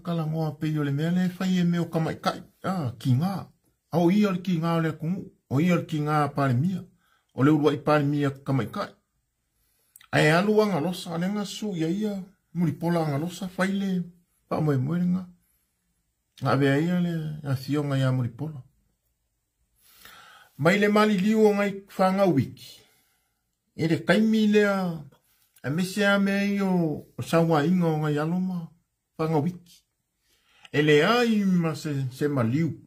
talanoa pei o le mea le fai e mea o kamaikai, kinga. A o ia o le kinga o le atunuu, o ia o le kinga a Palemia, o le uluai Palemia kamaikai. Ae alu agalosa, le nga su ia ia, mulipola agalosa, fai le faamoemoe lenga. Nga avea ia le afioga ia mulipola. Mai le maliliu o ngai fanau wiki. E le taimi lea, a mese a mea ia o sauaina o ngai alo ma fanau wiki. E le ai ma se maliu.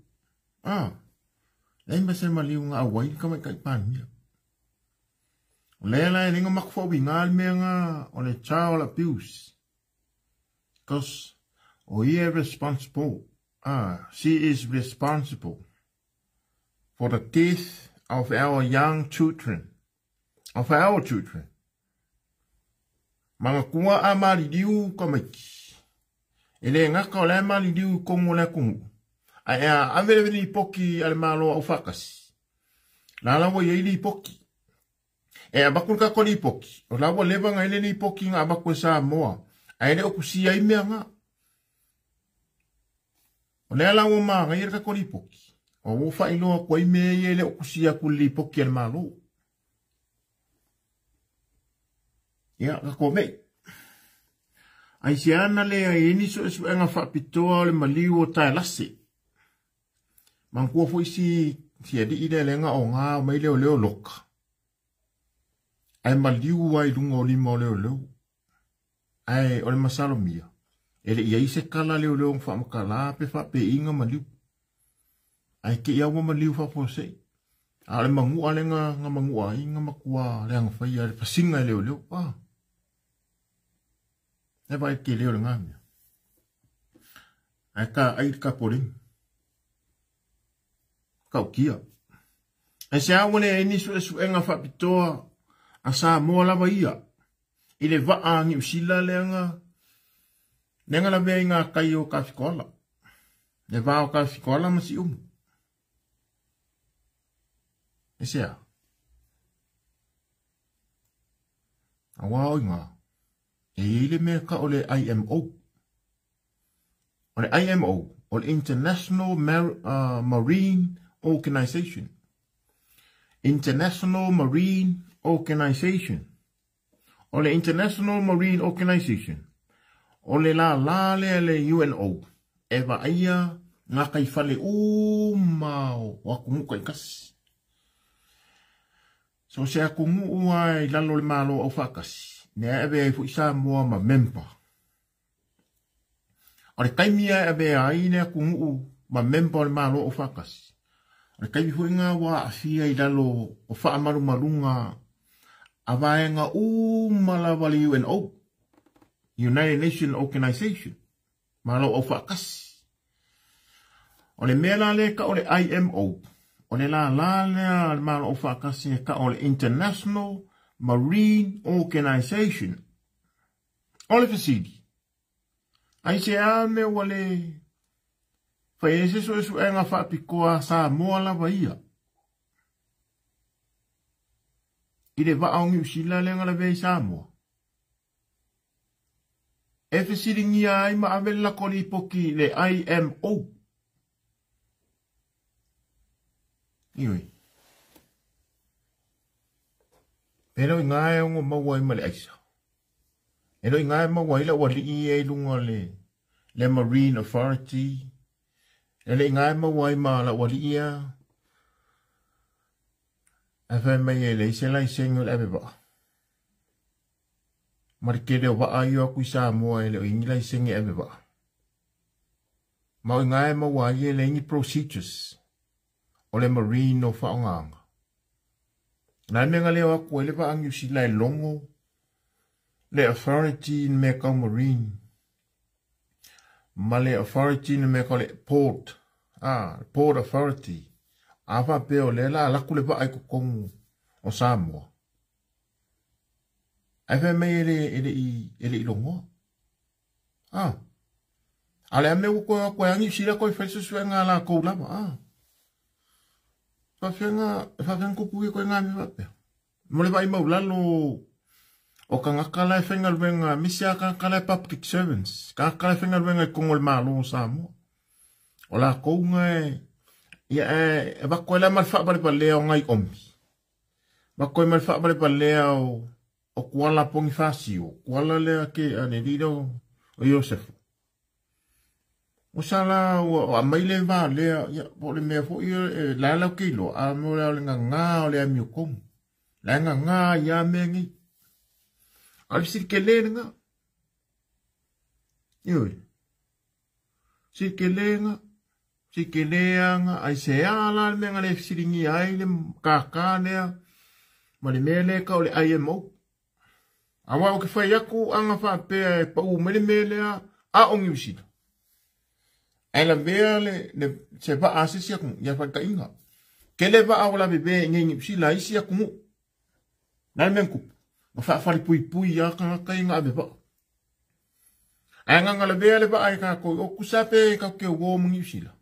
Leai ma se maliu nga auai le kamaikai Palemia. O lea la e lenga makuwhauinga le mea nga o le child abuse. Because o ia responsible. She is responsible for the death of our young children. Of our children. Manatua a maliliu kamaiti. E le ngaka o le maliliu i kongo le atunuu. Ae a ave le lipoki a le malo au whakasi. La lawa i ai lipoki. E avatu le tatou lipoki. O la ua leva na ele lipoki nga avatu e Samoa. Ae le o kusia ai mea nga. O lea la ua magai le tatou lipoki. O ua whailoa atu ai mea ia e le o kusia atu le lipoki a le malo. Ia, tatou mei. Ai se ana le ai e ni suesuega faapitoa o le maliu o Taelase. Manatua foi si alii lea lea nga o ngā o mai leo leo loka. Ae maliu ai lunga o lima o leo leo. Ae o le masalomia. E le iai se kala leo leo nga whaamakala pe whaapeinga maliu. Ae ke ia ua maliu whaaposei. A o le mangua le nga mangua ai nga makua le anga whai a le pasinga e leo leo. E vai ke leo le ngā mea. Ae ka ai ka poring. Kau kia. E se awa le ai ni suesuega faapitoa a Samoa lava ia. I le vaa a Niu Sila lea na lea na lavea i ngā kai o Kafikoala. Le vā o Kafikoala ma Siumu. E sea. Aua o ngā. E i le mea ka o le IMO. O le IMO, o le International Marine Organization. International Marine Organization. O le International Marine Organization, o le lālā lea le UNO e vaaia ngā kaifale uma o atunuu taitasi. So se atunuu lava i lalo o le Malo Aufaatasi, lea e avea ai foi Samoa ma member. O le taimi lava e avea ai le atunuu ma member o le Malo Aufaatasi, o le taimi foi lena ua aafia i lalo o faamalumaluga a vaega uma lava le UNO, United Nations Organization, Malo Aufaatasi. O le mea la lea e tau o le IMO, o le lālā lea a le Malo Aufaatasi e tau o le International Marine Organization. O le fesili, aisea mea ua le fai ai se suesuega faapitoa a Samoa lava ia i le vaa o Niu Sila lea na lavea i Samoa? E fesiligia ai ma ave le lako lipoti i le IMO. Ioe. E le o i ngā e ono maua ai ma le aisa. E le o i ngā e maua ai le aualii ia i luga o le, le Marine Authority. E le i ngā e maua ai ma le aualii ia. Ae fai mai e leai se laisene o le ave vaa. Ma le tele o vaa ia o atu i Samoa e le o i ai ni laisene e ave vaa. Ma o i ngā e maua ai e leai ni procedures o le Marine o faaaogaina. Na le mea na leo atu ai le vaa Niu Sila e logo le authority i le mea tau marine ma le authority i le mea tau le port, port authority. A faapea o lea la alu atu le vaa i totonu o Samoa. Ae fai mai e le, e le i, e le i logoa. A o le a mea ua toe o atu ai a Niu Sila toe fai suesuega a latou lava. Faafeaga, faafeaga tupu ia koe ngā mea faapea. Mo le vaai maulalo o tagata la e faigaluega, aemaise lava tagata la e public servants, tagata la e faigaluega i totonu o le Malo o Samoa. O latou na e, ia e avatu ai la ma le faavalevalea o nai omi. Avatu ai ma le faavalevalea o Kuala Ponifasio, Kuala lea ke a le lilo o Iosefo. O sa la ua aumai le va lea, ia, po o le mea foi e la lau ke iloa, a mo le o le gagā o le amiotonu. La e gagā ia mea nei. A o le fesili tele lena. Ioe. Fesili tele lena. Fesili tele lava aisea la le mea na le fesiligia ai le kākā lea ma le mea lea e tau o le IMO. Aua ou te fai atu ana faapea e pau mai le mea lea a o Niu Sila. Ae lavea le, le, se vaa a se isi atunuu, ia faitaʻiga. Tele vaa ua lavevea i inei i Niu Sila a isi atunuu. O le a le mea na tupu? Ua faafalepuipui lava tagata ia na ave vaa. Ae na lavea le vaa e tatou, o tusa pe tatou te uo ma Niu Sila.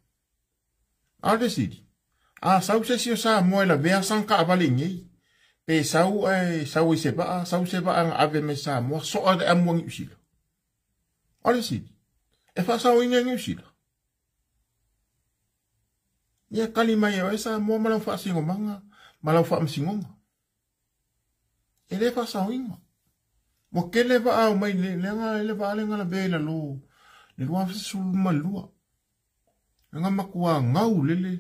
A o le fesili, a sau se isi o Samoa e lavea sana taavale i inei, pe sau ae sau ai se vaa, sau se vaa na ave mai Samoa, soa le amu a Niu Sila. O le fesili, e faasaoina e Niu Sila? Ia tali mai e oe Samoa ma lau faasinomaga ma lau faamasinoga. E le faasaoina. Ua tele vaa o mai le leaga le vaa lea na lavea i lalo le 2012. Lea matua gau lele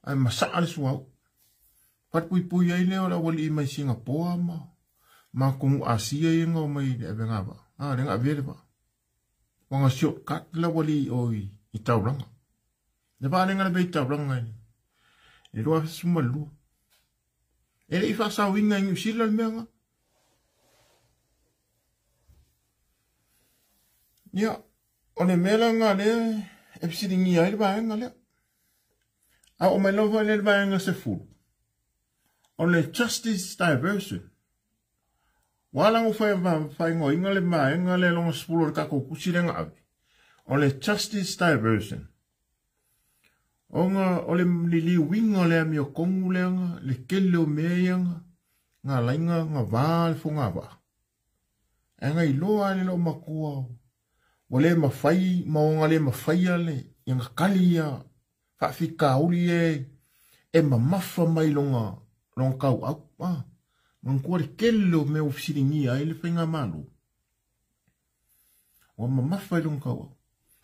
ae masaa le suauu. Falepuipui ai lea o le aualii mai Singapoa ma atunuu Asia ia na omai i le avega vaa. Lea na avea le vaa. Ua na shortcut le aualii o i Tauranga. Le vaa lea na lavea i Tauranga i le 2012. E le i faasaoina e Niu Sila le mea lena. Ia, o le mea la lena lea e fesiligia ai le vaega lea. A oo mai lava lea i le vaega 10, o le justice diversion. Ua ala ona faaigoaina le vaega lea lona 10 o le tatou tusi lea na ave, o le Justice Diversion. Ona o le liliuina o le amiotonu lea, le tele o mea ia na ala ai na va le fogavaa. Ae na iloa lava e le loomatua ua le mafai ma ona le mafaia le ia na tali ia faafitauli ia e mamafa mai lona tauau. Manatua le tele o mea ua fesiligia ai le faigamalo. Ua mamafa i lona tauau.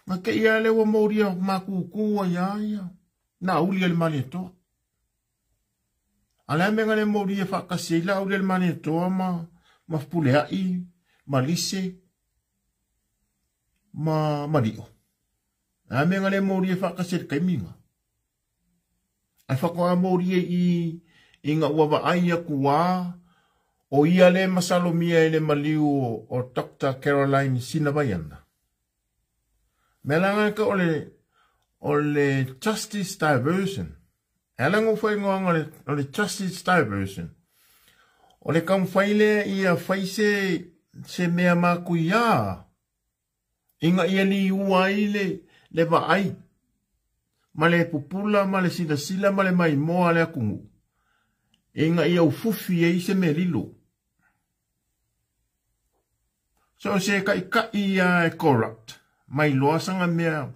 Na te i lava lea ua molia matutu ai lava ia na uli a le Malietoa. A o le a mea na le molia faatasi ai la uli a le Malietoa ma Fepuleai, ma Lise, ma Lio. O le a mea na le molia faatasi ai i le taimi lena. Ae faatoa molia ina ua vaai atu lava o ia le masalomia i le maliu o Dr. Caroline Sinavaiana. Mea la nga ka o le Justice Diversion. E ala ona faaigoaga o le Justice Diversion. O le taumafai lea ia fai se mea matuia ina ia liua ai le vaai ma le pupula ma le silasila ma le maimoa le atunuu ina ia ufufi ai se mea lilo. So se kaikai ia e corrupt mai loa sanga mea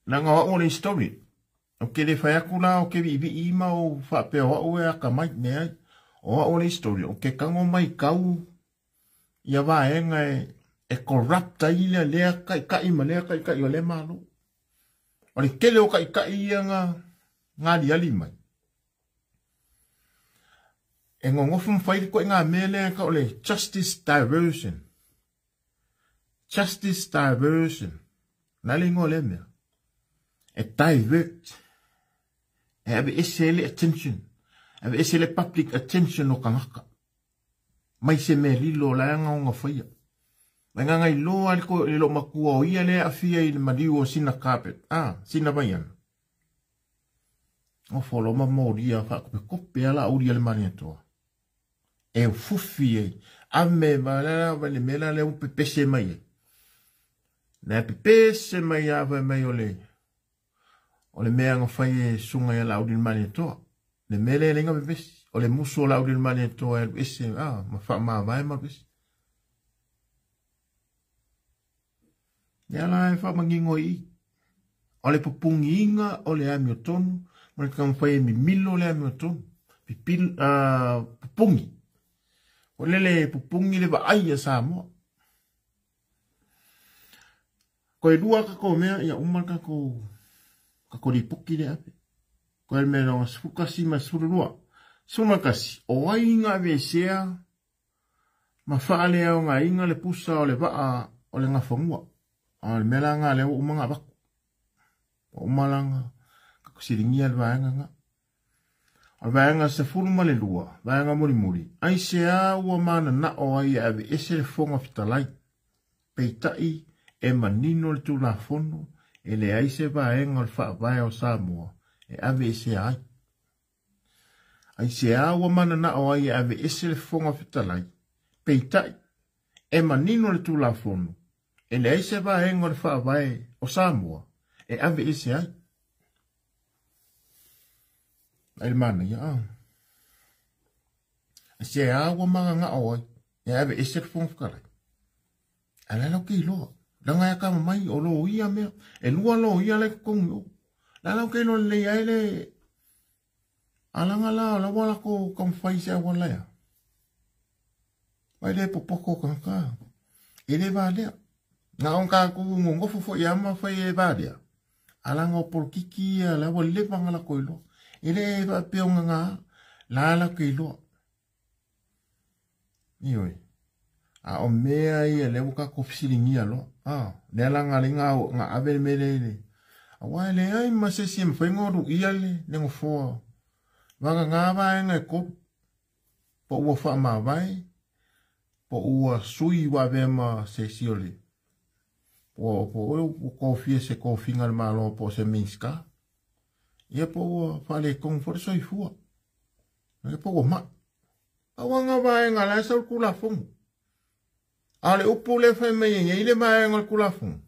langa o au le story. O ke le whai aku la o ke viivi ima o whaapea o au e aka mai ne ai. O au le story o ke kango mai kau ia vaenga e corrupt ai lea lea kaikai ma lea kaikai o le malo. O le tele o kaikai ia ngā liali mai. E ngongofu mwhai koe ngā mea lea ka o le Justice Diversion. Justice Diversion. Nā le ingoa lea mea. E divert. E ave ese le attention. Ave ese le public attention o kangaka. Mai se mea lilo la anga o ngā whaia. Mai ngā ngai loa le lo makua o ia lea afia i le maliu o sina carpet. Sina vaiana. O folo ma moria whaakope kope ala uri ale Malietoa. E ufufi e. Ame ma la va le mela le upe pese mai e. Na pepese mai a vai mai o le mea nga whai e sunga ia la uri le Malietoa. Le mele le nga pepese. O le musu o la uri le Malietoa e ese. Ma wha maa vai ma pepese. Ia la e wha mangingo i. O le pupungi inga o le amiotonu. Ma le taumafai e mimilo le amiotonu. Pupungi. O lele pupungi le vaai a Samoa. Koe lua kako mea ia uma kako lipoki le ape. Koe le mea longa 11 ma 12. 11. O ai ngā vesea ma whaalea o ngā inga le pusa o le waa o le ngawhangua. O le mea la ngā leo uma ngā baku. O uma la ngā kako siringia le vaenga ngā. O le vaenga 12, vaenga mulimuli. Ai se a ua mana na o ai ave ese le fonga fitalai. Peitai e manino le tulafono e le ai se vaenga o le faavae o Samoa e ave ese ai. Ai se a ua mana na o ai ave ese le fonga fitalai. Peitai e manino le tulafono e le ai se vaenga o le faavae o Samoa e ave ese ai. Ai le mana ia. Ai se a ua mana na o ai e ave ese le fonga fitalai. Ala lau ke iloa. Langa ya kama mai o lo ia mea. E lua lo ia le kongi o. La lau ke iloa le ia ele. Alanga la la wala ko kamwhai se awala ya. Vai le popoko kaka. E le valea. Ngā onka ku ngongofu fo ia ma whai e valea. Alanga o polokiki ia la wa le wanga la ko iloa. E le wa peo ngā la la ke iloa. Ioi. A o mea ia le waka ko fisilingia loa. Lea la ngā le ngā ave le mele le. A wai le ai ma se si mwhai ngoru ia le le ngofoa. Wanga ngā vaenga e koru. Po ua wha mā vai. Po ua sui wa ve ma se si o le. Po ua kōfia se kōfinga le malo po se minska. Ia po ua wha le kong fore soifua. Ia po ua mai. A wanga vaenga la e saul kula fongu. A o le upu lea e fai mai ai i le vaega o le Tulafono,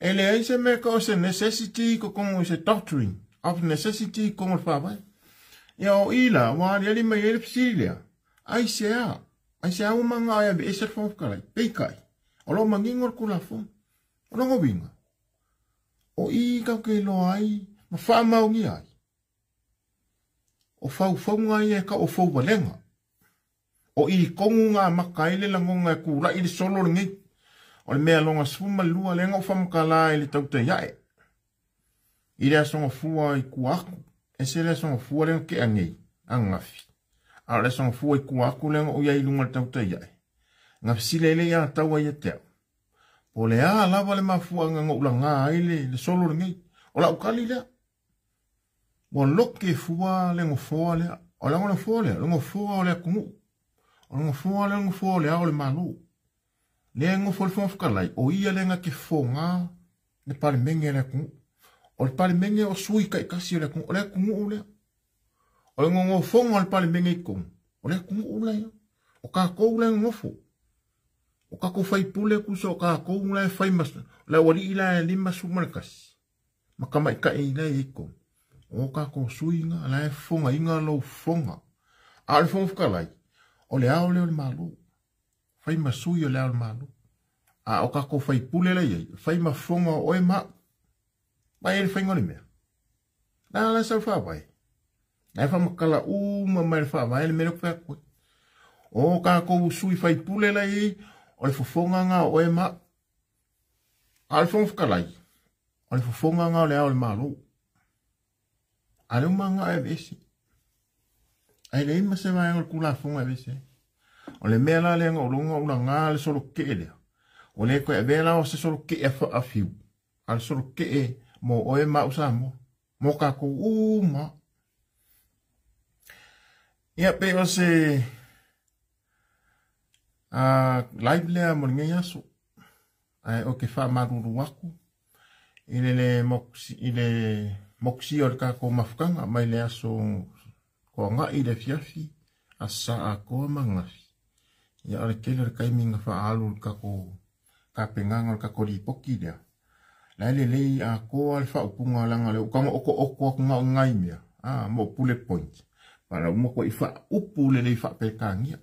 e leai se mea e tau o se necessity i totonu o se doctrine of necessity i totonu o le Faavae. Ia o i la, ua aliali mai ai le fesili lea, aisea? Aisea ua manao e aveese le Fofoga Fetalai? Peitai, o lo o manino le Tulafono. O lona uiga, o i tatou te iloa ai ma faamaonia ai, o faufauga ia e tau o fouvalega. O i tonu na amata ai le lagona e tulai le solo lenei. O le mea lona 12 lea na ou faamatala i le tautai ae i le Aso Gafua i tua atu. Ese le Aso Gafua lea na tea nei, ananafi. A o le Aso Gafua i tua atu lea na ou i ai i luga o le tautai ae. Na fesili ai le ia taua ia te au. Po o le a lava le mafuaaga na ou laga ai le solo lenei. O lau tali lea. Ua loke fua le nofoa lea. O le nofoa lea, o le nofoa o le atunuu. O le nofoa lea, o le nofoa o le Ao o le Malo. Lea e nofo le Fofoga Fetalai, o ia lea na te fofoga le Palemene a le atunuu. O le Palemene o sui taitasi o le atunuu. O le atunuu lea. O le nonofoga o le Palemene i totonu, o le atunuu lea. O tatou lea e nonofo. O tatou faipule tusa o tatou la e fai ma le aualii la e 51 ma tamaitai la e i totonu. O tatou sui na la e fofogaina lou fofoga. A o le Fofoga Fetalai, o le ao lea o le Malo. Fai ma sui o le ao o le Malo. A o tatou faipule la i ai, fai ma fofoga o oe ma au. Mai le faiga o le mea. La la sau faavae. La e faamatala uma mai le faavae le mea lea ou te fai atu ai. O tatou sui faipule la i ai, o le fofoga na o oe ma au. A o le Fofoga Fetalai, o le fofoga na o le ao o le Malo. A lea ua manao e aveese. Ae leai ma se vaega o le Tulafono e aveese ai. O le mea la lea na ou logo ou laga le solo tetee lea. Ua le toe avea la o se solo tetee a fiu, a o le solo tetee mo oe ma au Samoa, mo tatou uma. Ia, pei o se live lea mo lenei aso. Ae ou te faamalulu atu i le le mokusi, i le mokusia o le tatou mafutaga mai le aso toagai i le afiafi, aso sa atoa ma ananafi. Ia, o le tele o le taimi na faaalu i le tatou tapenaga o le tatou lipoti lea. La e lelei atoa le faaupuga leaga o lea ua tago otoooto atu na o ni nai mea, mo bullet point. Pala ua matuai faaupu lelei faa-Peretania.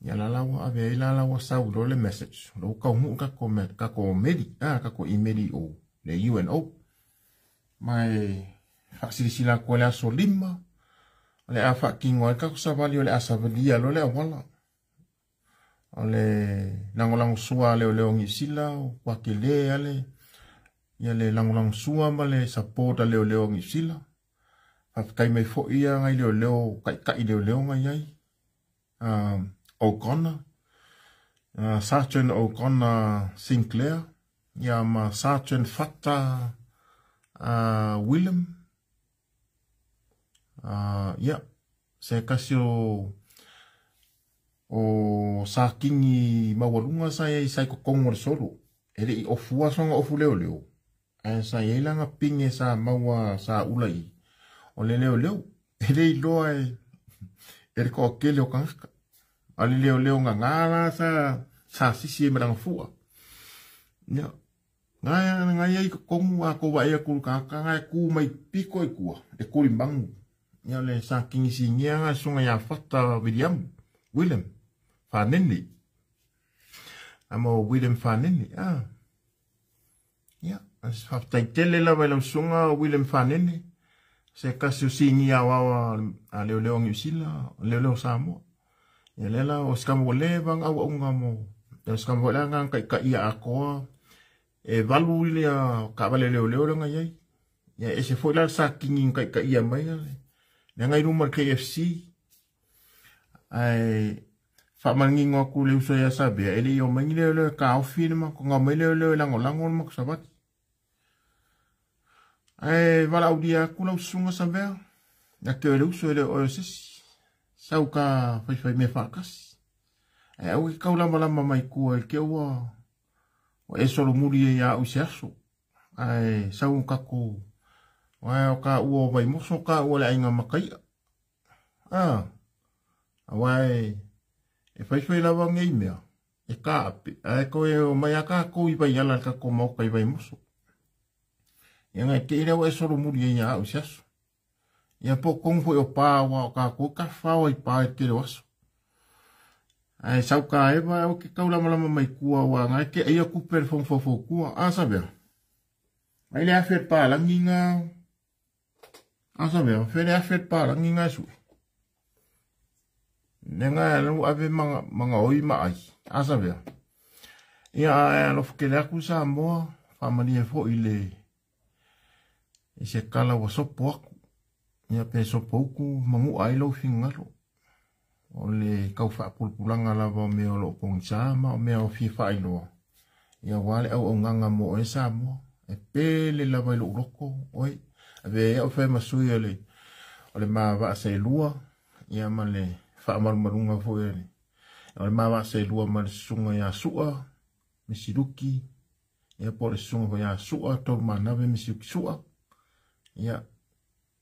Ia la la ua ave ai la la ua sau loa le message. O la ua taunuu tatou me, tatou meli, tatou email i o, le UNO. Ma e faasilasila atu ai le aso 5, o le a faatino ai le tatou savali o le a savalia loa le auala. O le lagolago sua a leoleo o Niu Sila, ua tele lava le, ia le lagolago sua ma le support a leoleo o Niu Sila. Faafetai mai foi ia nai leoleo, taitai leoleo na i ai. O'Connor, Sergeant O'Connor Sinclair, ia ma Sergeant Fata Willem. Ia, se tasi o o sa kingi maualuga sa i ai sa i totonu o le solo. E le i ofua sona ofu leoleo, ae sa i ai lana pine sa maua sa ula i. O le leoleo, e le iloa e le toatele o tagata. A o le leoleo gagā la sa sisi ai ma lana fua. Ia, na i ai i totonu a tou vaai atu i le tagata na e tu mai pito i tua, e tulimanu. Ia, o le sa kinisinia na le susuga ia Fata Wiliamu, William Fanene. A mo William Fanene, ah. Ia, faafetai tele lava i lau susuga William Fanene, se tasi o sinia aoao a leoleo o Niu Sila, leoleo o Samoa. Ia lea la o se tama ua leva ona auauna mo, o se tama foi la na taitaia atoa e 8 ia taavale leoleo lea na i ai. Ia ese foi la le sa kini na taitaia mai lea na i luma o le KFC. Ae faamanino atu i le uso ia Savea, e le i omai ni leoleo e taofi le matou, na omai leoleo e lagolago le matou savali. Ae valaaulia atu lau susuga Savea, ia te oe le uso e le o oe o se isi. Sau ta faifai mea faatasi. Ae aua e te taulamalama mai tua i te ua e solomuli ai ia au i se aso. Ae sau o tatou, ae o taua o Vaimoso, o taua le aiga makaia. Aua e faifai lava nei mea. E kaape, ae toe omai lava tatou i Vaiala i le tatou maota i Vaimoso. Ia na te i lea ua e solomuli ai ia au i se aso. Ia po o tonu foi o pa aua o tatou e tafafao ai i pa i le tele o aso. Ae sau taeva aua e te taulamalama mai tua aua na e te aia tupe a le fono faufautua. A Savea? Ai le afe palagi na. A Savea, fe le afe palagi na e sue. Nega e lau ave maga oi ma ai. A Savea. Ia ae alofa tele atu Samoa, faamalie foi le i se tala ua sopo atu. Ia pe sopo utu manua ai lou finagalo. O le tau faapulapulaga lava o mea o lo o pogisa ma o mea o fia faailoa. Ia aua le auaunaga mo oe Samoa. E pele lava i lou loto oe. Avea ai au fai ma sui o le o le ma vaa seelua ia ma le faamalumaluga foi o le ma vaa seelua ma le susuga ia Sua Misiluki ia po o le susuga foi ia Sua Tolumanave Misiluki Sua ia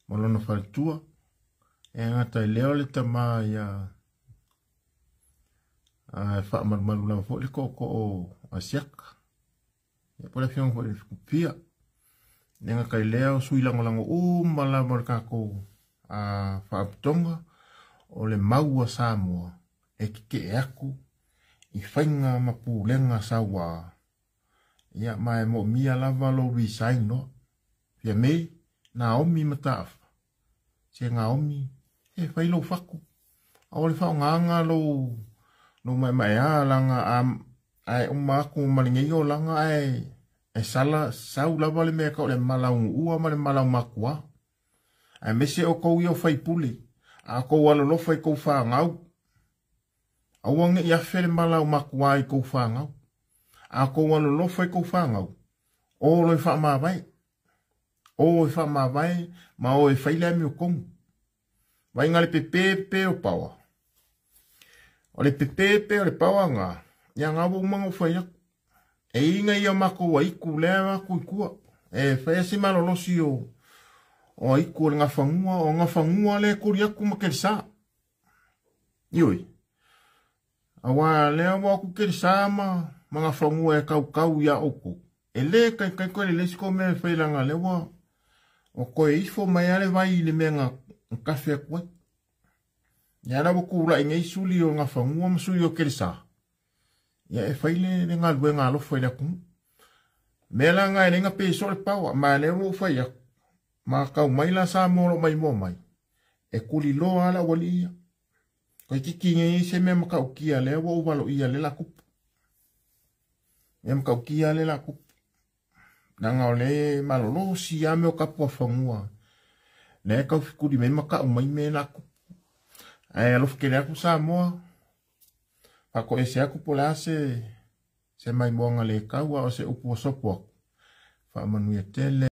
ma lona faletua. E gata i lea o le tama ia a faamalumalu lava foi le tootoo a Siaka. Ia po o le afioga foi i le Fikupia. E gata i lea o sui lagolago uma lava o le tatou a Faalapotopotoga o le mau a Samoa e tetee atu i faiga ma pulega sauā. Ia ma e moomia lava lou resign loa. Fiamē, Naomi Mataafa. Se Naomi, e fai lou fatu. Aua le faaaogaina lou lou maemaea laga a ae uma atu ma lenei olaga ae e sala sau lava le mea e tau o le malaunuua ma le malaumatua. Aemaise outou ia o faipule, a outou alolofa i tou fanau, aua ne i afe le malaumatua i tou fanau. A outou alolofa i tou fanau, o loa e faamavae. O e faamavae ma o e fai le amiotonu. Vaaiga le pepe pepe o paoa. O le pepe pepe o le paoa na, ia na ua uma ona ou fai atu. E iga ia o matou aitu lea atu i tua. E fai si malolosi o o aitu o le gafanua, o gafanua lea e tuli atu ma Kelesa. Ioe. Aua lea ua o atu Kelesa ma ma gafanua e kaukau iā outou. E le taitai toe lelei se tou mea e fai leaga lea ua ua toe ifo mai lava le vai i le mea na tafe atu ai. Ia la ua tulai nei suli o Gafanua ma suli o Kelesa, ia e fai le, le galuega alofa i le atunuu. Mea la na e le na peso le paoa, ma lea ua ou fai atu, ma tau mai la Samoa o lo o maimoa mai, e tuliloa lava le aualii ia. Toeitiiti nei se mea matautia lea ua ou valoia lea la tupu. Mea matautia lea la tupu. Leaga o le malolosi lava mea o tapuafanua. Lea e tau fetuli mai ma tau mai mea la tupu. Ae alofa tele atu Samoa, faatoese atu po o le a se se maimoaga le tau a o se upu ua sopo atu. Faamanuia tele.